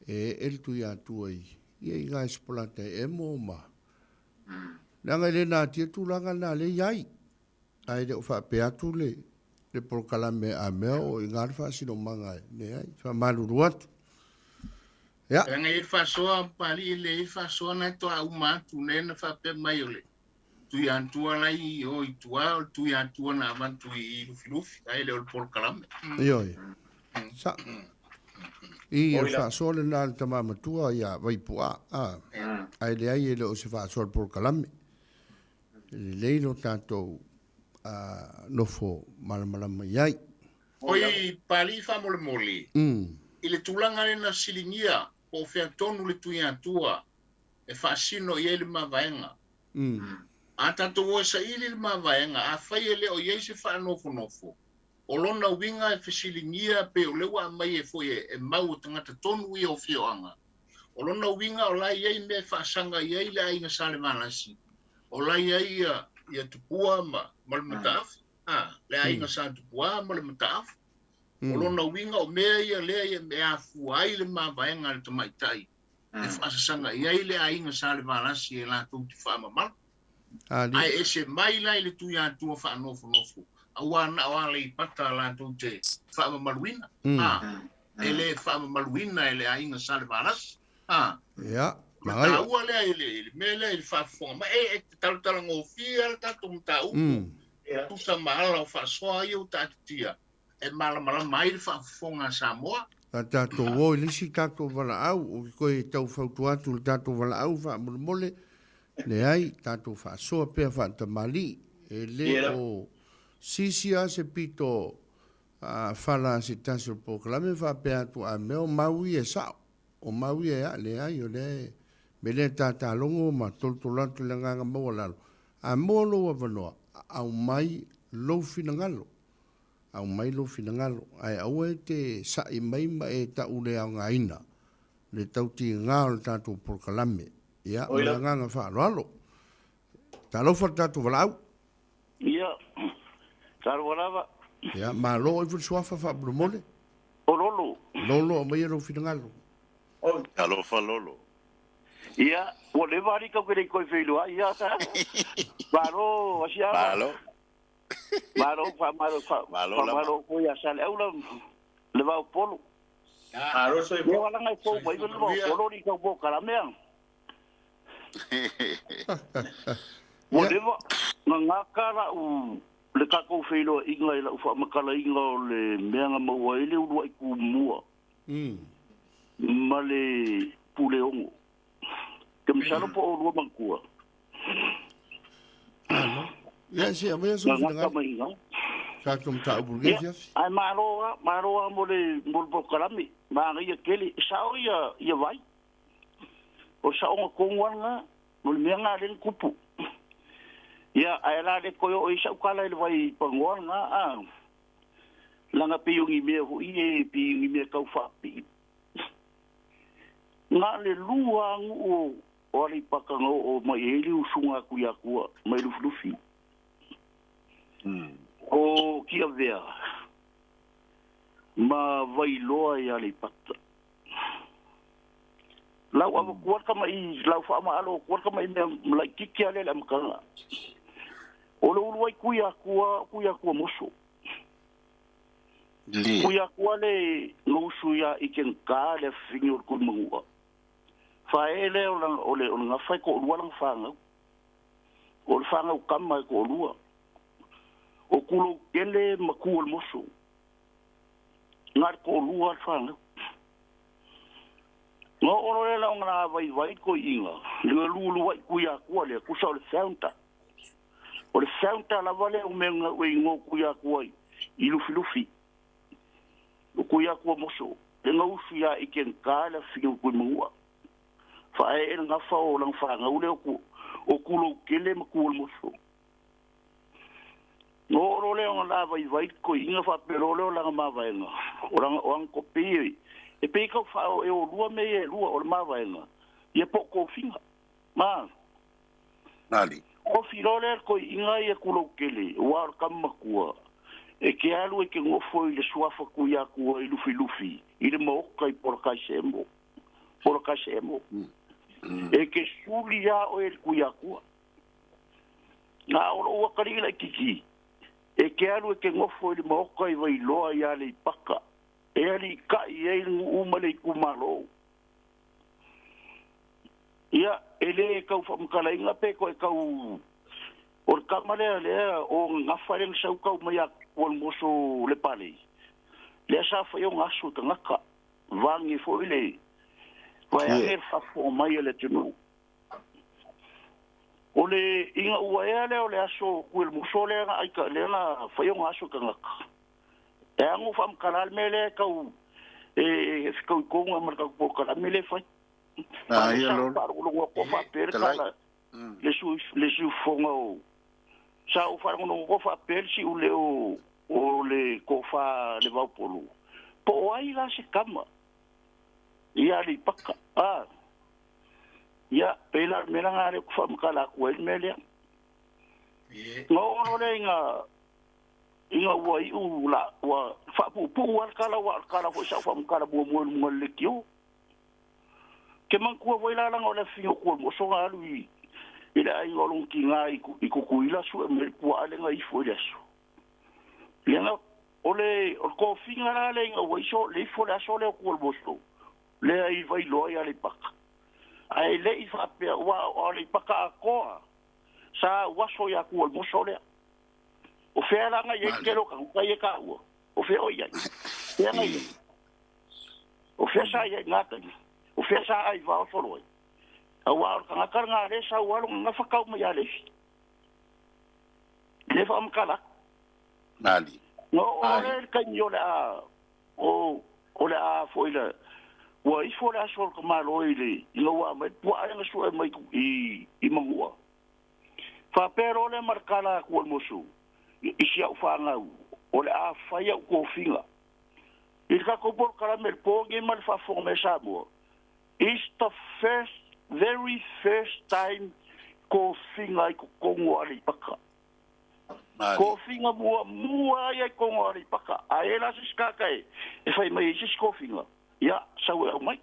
[SPEAKER 1] e ee le Tuiatua i, ia i Gaespolata e emo ma. Leaga e le natia tulaga na lea i ai. Ae le o faapea atu le, le polokalame a mea o i ina le faasinomaga e, leai, faamalulu atu. Ia.
[SPEAKER 3] Leaga e i ai le faasoa Papalii e leai le faasoa na e toa uma atu lea na faapea mai o le Tuiatua la i o i tua o le Tuiatua na avatu i Lufilufi ae le o le polokalame.
[SPEAKER 1] Ioe. Sa. I o le faasoa lena a le tama matua ia Vaipu'a, a. Ae leai e le o se faasoa le polokalame. E lelei lo tatou nofo malamalama i ai.
[SPEAKER 3] Oi Papalii faamolemole, i le tulaga lea na fesiligia po o fea tonu le Tuiatua e faasino i ai le mavaega. A tatou o e saili le mavaega, afai e le o i ai se faanofonofo, o lona uiga e fesiligia pe o lea ua aumai e foi e mau o tagata tonu ia o afioaga. O lona uiga o la e i ai mea e faasaga i ai le aiga Salevalasi, o la e i ai ia Tupua ma le Mataafa, le aiga Sa Tupua ma le Mataafa. O lona uiga o mea ia lea e afua ai le mavaega a le tamaitai e faasasaga i ai le aiga Salevalasi e latou te faamamalu. Ae ese mai la i le Tuiatua faanofonofo, aua na o Aleipata latou te faamamaluina. E le faamamaluina e le aiga Salevalasi.
[SPEAKER 1] Ia,
[SPEAKER 3] mataua lea i le mea lea i le faafofoga mai. E talatalagofie le tatou mataupu. Tusa ma ala o faasoa ia ua taatitia e malamalama ai le faafofoga a Samoa.
[SPEAKER 1] A tatou o i le isi tatou valaau, ou te toe tau fautua atu i le tatou valaau faamolemole, leai, tatou faasoa pea faatamalii, e le o sisi lava se pito fala a se tasi o le polokalame faapea atu a mea o mau ia e sao, o mau ia e a, leai, o lea e mea lea e tatalogo ma tolotolo atu i le agaga maualalo, a maua lou avanoa, aumai lou finagalo. Aumai lou finagalo, ae aua e te sa'i mai ma e ta'u le aogaina le tautiga o le tatou polokalame. Ia, ma le agaga faaaloalo. Talofa le tatou valaau.
[SPEAKER 9] Ia, talofa lava.
[SPEAKER 1] Ia, malo ifo le suafa faamolemole.
[SPEAKER 9] O Lolo.
[SPEAKER 1] Lolo, aumaia lou finagalo.
[SPEAKER 4] Talofa Lolo.
[SPEAKER 9] Ia, ua leva alii kau ke le i koe feiloai ia. Malo, Asiata.
[SPEAKER 4] Malo.
[SPEAKER 9] Malo, faamalo, faamalo foi ia Saleaula le Vaopolo.
[SPEAKER 2] Malo soifua.
[SPEAKER 9] Ia walaga e fou mai le Vaopolo ni kau polokalame a. Ua leva na gaka la'u le tatou feiloaiga i la'u faamatalaina o le mea na maua ai le uluai tumua ma le Puleono. Ke masalo po o oulua manatua.
[SPEAKER 1] Alo. Ia, se aumaia sou finagalo. Tatou mataupu i lenei afiafi.
[SPEAKER 9] Ae malo lava, malo lava mo le mo le polokalame. Manaia tele. E sao ia ia vai. O le saoga tonu lava lena. O le mea lena lea na tupu. Ia, ae la le toe oo i ai sau tala i le vai panoa lena, a. Leaga pei o ni mea foi e pei o ni mea tau faapipii. Na o le lua lava nuu o Aleipata na oo mai ai le usuga atu i Atua mai Lufilufi. O Tiavea ma Vailoa i Aleipata. Lau avatua le tama'i, lau faamaalo atua le tama'i mea laitiiti lava lea i le amataga. O le ulu ai Tuiatua, o Tuiatua moso. Tuiatua le gausu ia i Kenka le afifini o le Tulimanua. Faee lea o le o le gafa e toalua lana fanau. O le fanau tama e toalua. O Tuloutele ma Tu o le Moso. Na le toalua le fanau. Na oo loa lea la ona la vaivai toeaiina, le luluai Tuiatua lea, tusa o le founder. O le founder lava lea o mea na e igoa Tuiatua i Lufilufi. O Tuiatua moso, le gausu ia i Kenka le afifina o Tuimanua. Faaee le gafa o lana fanau lea o Tuloutele ma Tu o le Moso. Na oo loa lea ona la vaivai toeaiina faapea loa lea o lana mavaega, o lana o ana kopi e pei tau faa e o lua mea ia e lua o le mavaega ia po o tofiga. Ma
[SPEAKER 4] Ali.
[SPEAKER 9] Ofi loa lea le toeaiina ia Tuloutele aua o le tama matua e te alu e te nofo i le suafa Tuiatua i Lufilufi i le maota i Polataisemo. Polataisemo. E te suli lava oe e le Tuiatua. Na o lou atalii laitiiti e te alu e te nofo i le maota i Vailoa i Aleipata e aliitai ai le nuu ma le itumalo. Ia e le kau faamakalaina pe koe kau o le kama lea lea o gafa le sau kau mai a kua le moso le palei. Lea sa fai o ngaso tagata vagi foi le vai ane le faafofoga mai a le atunuu. O le inga ua ea lea o le aso kua le moso lea na aika lea na fai o ngaso tagata. E ago faamakala le mea lea kau e kau i konga ma le kau polokalame le fai.
[SPEAKER 3] Ah, ia lolo.
[SPEAKER 9] Faalogologo ko faapea le kala le su le siufofoga o sa ou faalogologo ko faapea le siu le o le kofa le vaupolu. Po o ai la se kama ia le paka. Ah. Ia pela mea nga le ku faamakala ku ai le mea lea. No ono le inga inga ua iu la ua faapuupuu a kala ua kala foi sa faamakala muamua i luga o le leitio. Ke mankua foi la langa o le afiga o kua le moso ga alu i i le aiga o lona tiga i Kukuila sue mai le puaa le ga ifo i le aso. Leaga o le o le kofiga la le inga ua iso le ifo le aso lea o kua le moso lea i Vailoa i Aleipata. Ae le i faapea ua o Aleipata atoa sa uaso ia kua le moso lea. O fea la ga i ai le tele o tagata ia e taua. O fea o i ai. Fea ga i ai. O fea sa i ai i ngā taimi. O fea sa ai vao solo ai. Auā o le tagata lena lea e sau lava lona gafa tau mai ia Leifi. Le faamatala atu.
[SPEAKER 3] Nali.
[SPEAKER 9] Na oo lea i le taimi o le a o le a foi le ua ifo le aso o le tamaloa i le ina ua aumai le puaa lea na sue mai i Manua. Faapea loa lea ma le tala atu a le moso i si au fanau o le a fai au tofiga. I le tatou polokalame i le po lenei ma le faafofoga mai a Samoa, it's the first, very first time tofiga i totonu o Aleipata. Tofiga muamua ia i totonu o Aleipata. A i ai la se isi tagata e fai mai ai se isi tofiga, ia, sau e aumai.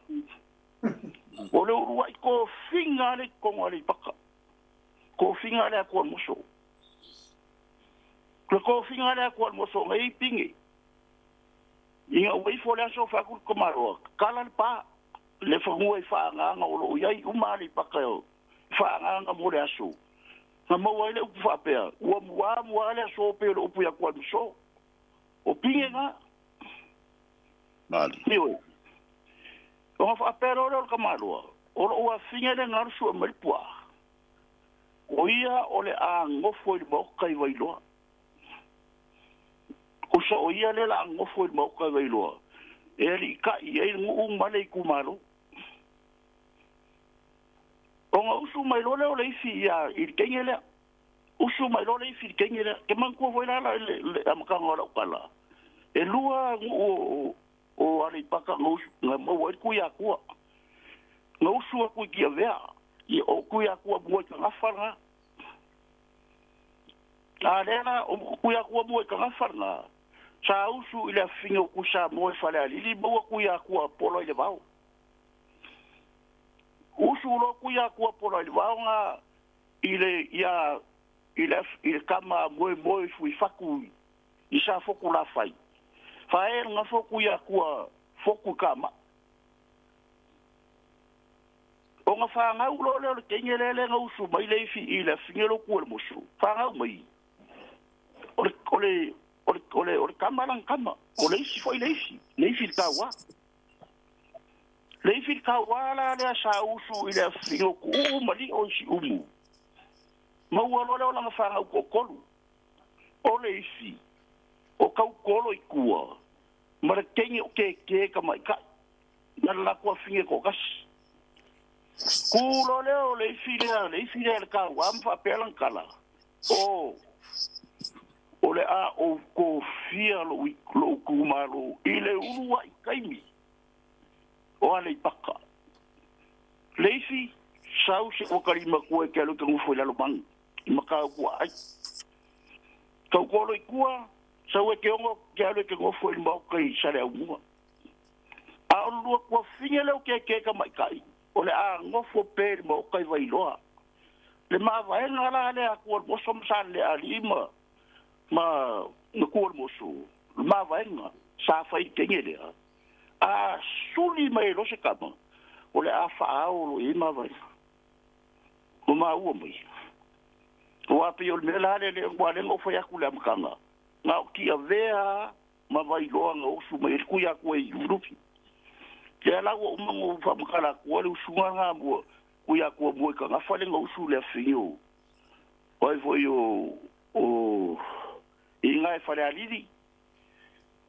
[SPEAKER 9] O le uluai tofiga lea i totonu o Aleipata. Tofiga lea a Tuamoso. O le tofiga lea a Tuamoso nei i Pine. Ina ua ifo le aso fai atu le tamaloa, tatala le pa, le fanua i faaagaaga o lo o i ai uma Aleipata e faaagaaga mo le aso. Na maua ai le upu faapea, ua muā muā le aso pei o le upu ia Tuamoso. O Pine na.
[SPEAKER 3] Mali.
[SPEAKER 9] Ioe. Ona faapea loa lea o le tamaloa, o lou afine lea na alu sue mai le puaa, o ia o le a nofo i le maota i Vailoa. Usa o ia lea o le a nofo i le maota i Vailoa e aliitai i ai le nuu ma le itumalo. Ona usu mai loa lea o le ifi ia i le teine lea. Usu mai loa le ifi i le teine lea. Ke manatua foi la le amataga o lau tala, e lua nuu o Aleipata na usu na maua ai le Tuiatua. Na usu atu i Tiavea, ia o Tuiatua mua i Tagafa lena. A lea la, o Tuiatua mua i Tagafa lena, sa usu i le afifine o Tuisamoa i Falealili maua Tuiatua pola i le vao. Usu loa Tuiatua pola i le vao na i le ia i le i le kama moemoe i Fuifatu i Safotu Lafai. Fae le gafa o Tuiatua fotu i Kama'a. Ona fanau loa lea o le teine lea lea na usu mai le ifi i le afifine lea o Tualemoso, fanau mai, o le, o le, o le, o le, o le tama lana tama, o le isi foi le isi, le ifi i le tauā. Le ifi i le tauā la lea sa usu i le afifine o Tuuu ma Lio i Siumu. Maua loa lea o lana fanau toatolu, o le isi, o Taukolo i tua, ma le teine o Kēkē tamaitai, na le latou afifine toatasi. Kū loa lea o le ifi lea, le ifi lea i le tauā ma faapea lana tala, O, o le a ou tofia lou, lou itumalo i le uluai taimi o Aleipata. Le ifi, sau se ua kalimatua e te alu i te nofo i Lalomanu, i Matautuaai. Taukolo i tua, sau e te ono te alu e te nofo i le maota i Saleaumua. A o le lua tuafafine lea o Kēkē tamaitai, o le a nofo pea i le maota i Vailoa. Le mavaega la lea a Tualemoso ma Saleleaalii ma ma ma Tualemoso, le mavaega sa fai i le teine lea, a suli mai ai loa se tama, o le a faaao loa i ai mavaega. Ua maua mai. Aua pei o le mea la lea lea ua lea na ou fai atu i le amataga, na o Tiavea ma Vailoa na usu mai ai le Tuiatua i Lufilufi. Lea la ua uma ona ou faamatala atua le usuga lena mua, Tuiatua mua i Kagafa lea na usu i le afifine o, o ai foi o, o, i ina e Falealili,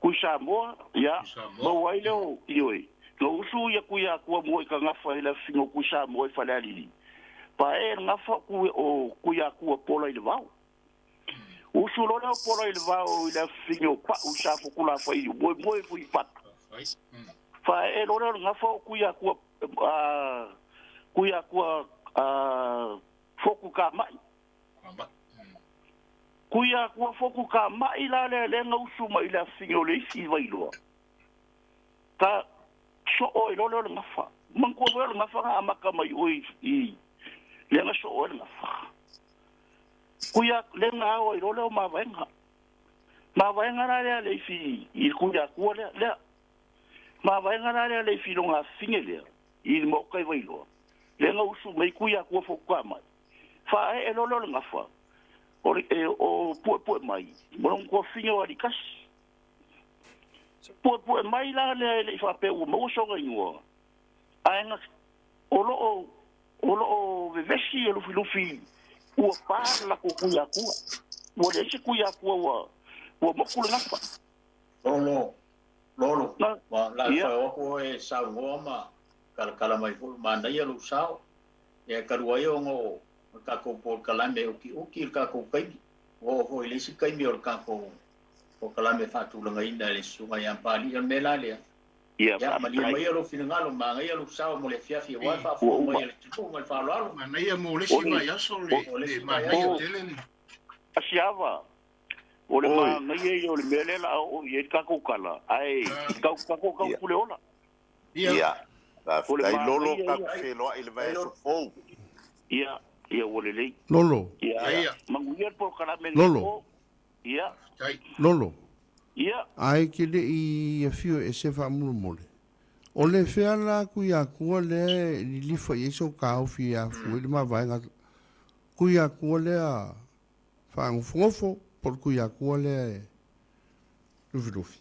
[SPEAKER 9] Tuisamoa, ia, maua ai lea o, ioe, na usu ia Tuiatua mua i Kagafa i le afifine o Tuisamoa i Falealili, paee le gafa o Tuiatua pola i le vao. Usu loa lea o pola i le vao i le afifine o Pau i Safotulafai i moemoe foi i Patu. Faaee loa lea o le gafa o Tuiatua, Tuiatua fotu kamai. Tuiatua fotu kamai la lea lea na usu mai i le afifine o le isi i Vailoa. Ka soo ai loa lea o le gafa. Manatua foi o le gafa na amata mai o i lea na soo ai le gafa. Kuia lea na ao ai loa lea o mavaega. Mavaega la lea le ifi i le Tuiatua lea, lea. Mavaega la lea le ifi i lona afifine lea, i le maota i Vailoa. Lea na usu mai Tuiatua fotuta mai. Faaee loa lea o le gafa, o le, e, o puepue mai, ma lona tuafafine o Alikasi. Puepue mai la lea e le i faapea ua maua sona igoa, ae na, o lo o, o lo o vevesi e Lufilufi ua pa le latou Tuiatua. Ua leai se Tuiatua ua, ua motu le gafa.
[SPEAKER 2] Lolo, Lolo, ua la ia. Whai atu oe e saunoa ma kalakala mai foi, manaia lou sao. Ia talu ai ona o le tatou polokalame utiuti le tatou taimi. Ua oo foi i le isi taimi o le tatou polokalame faatulagaina e le Susuga ia Papalii. O le mea la lea,
[SPEAKER 9] Ia,
[SPEAKER 2] ia malie
[SPEAKER 9] faafetai.
[SPEAKER 2] maia lou finagalo, manaia lou sao mo le afiafi aua le
[SPEAKER 9] Ua
[SPEAKER 2] faafofoga
[SPEAKER 9] uma.
[SPEAKER 2] mai a le atunuu ma le faaaloalo.
[SPEAKER 3] Manaia mo le
[SPEAKER 9] O
[SPEAKER 3] isi
[SPEAKER 9] le,
[SPEAKER 3] vaiaso
[SPEAKER 9] o,
[SPEAKER 3] le
[SPEAKER 2] O le
[SPEAKER 3] le
[SPEAKER 2] isi
[SPEAKER 3] manaia
[SPEAKER 2] vaiaso.
[SPEAKER 9] o
[SPEAKER 3] tele le.
[SPEAKER 9] Asiava, o le
[SPEAKER 6] Oi.
[SPEAKER 9] manaia ia o le mea lea o le a oo i ai le tatou tala, ae i tau tatou tau
[SPEAKER 6] Ia.
[SPEAKER 9] pule ola.
[SPEAKER 3] Ia.
[SPEAKER 6] Ia.
[SPEAKER 9] O le
[SPEAKER 6] Faafetai Lolo,
[SPEAKER 9] manaia
[SPEAKER 6] tatou
[SPEAKER 9] ia.
[SPEAKER 6] feloai i le vaiaso fou.
[SPEAKER 9] Ia, ia ua lelei.
[SPEAKER 1] Lolo.
[SPEAKER 9] Ia,
[SPEAKER 3] Ia.
[SPEAKER 9] manuia le polokalame lenei
[SPEAKER 1] Lolo.
[SPEAKER 9] po. Ia.
[SPEAKER 3] Faafetai.
[SPEAKER 1] Lolo.
[SPEAKER 9] Ia.
[SPEAKER 1] Ae ke le i afio e se faamolemole. O le fea la Tuiatua lea e lilifa i ai sou taofi e afua ai le mavaega Tuiatua lea faanofonofo po o le Tuiatua lea e lufilufi.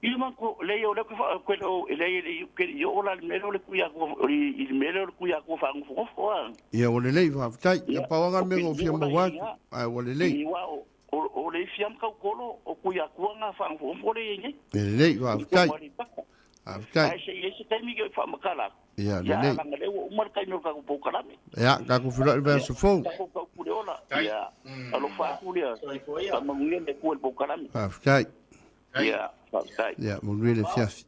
[SPEAKER 9] I le manatu, leai o lea ou te faa, ke le o, leai e le i, ke le i oo la i le mea lea o le Tuiatua, i le mea lea o le Tuiatua faanofonofo a.
[SPEAKER 1] Ia ua lelei, faafetai. Ia
[SPEAKER 9] Ia,
[SPEAKER 1] pau lava
[SPEAKER 9] ou
[SPEAKER 1] mea
[SPEAKER 9] te
[SPEAKER 1] na ou
[SPEAKER 9] le i
[SPEAKER 1] fia
[SPEAKER 9] oo la i
[SPEAKER 1] maua
[SPEAKER 9] ai
[SPEAKER 1] atu,
[SPEAKER 9] ina.
[SPEAKER 1] ae ua lelei.
[SPEAKER 9] I aua o, o, o le isi lava matautolo o Tuiatua na faanofonofo lea e i ai nei.
[SPEAKER 1] E lelei,
[SPEAKER 9] I totonu
[SPEAKER 1] faafetai.
[SPEAKER 9] o Aleipata.
[SPEAKER 1] Faafetai.
[SPEAKER 9] Ae se i ai se taimi ke faamatala atu.
[SPEAKER 1] Ia,
[SPEAKER 9] Ia,
[SPEAKER 1] lelei.
[SPEAKER 9] leaga lea ua uma le taimi o le tatou polokalame.
[SPEAKER 1] Ia, tatou feiloai i le
[SPEAKER 9] Ia,
[SPEAKER 1] vaiaso fou.
[SPEAKER 9] tatou taupule ola.
[SPEAKER 3] Faafetai.
[SPEAKER 9] Ia, alofa atu lea.
[SPEAKER 2] Soifua ia.
[SPEAKER 9] Faamanuia le Atua i le polokalame.
[SPEAKER 1] Faafetai.
[SPEAKER 9] Ia, faafetai.
[SPEAKER 1] Ia, manuia le afiafi.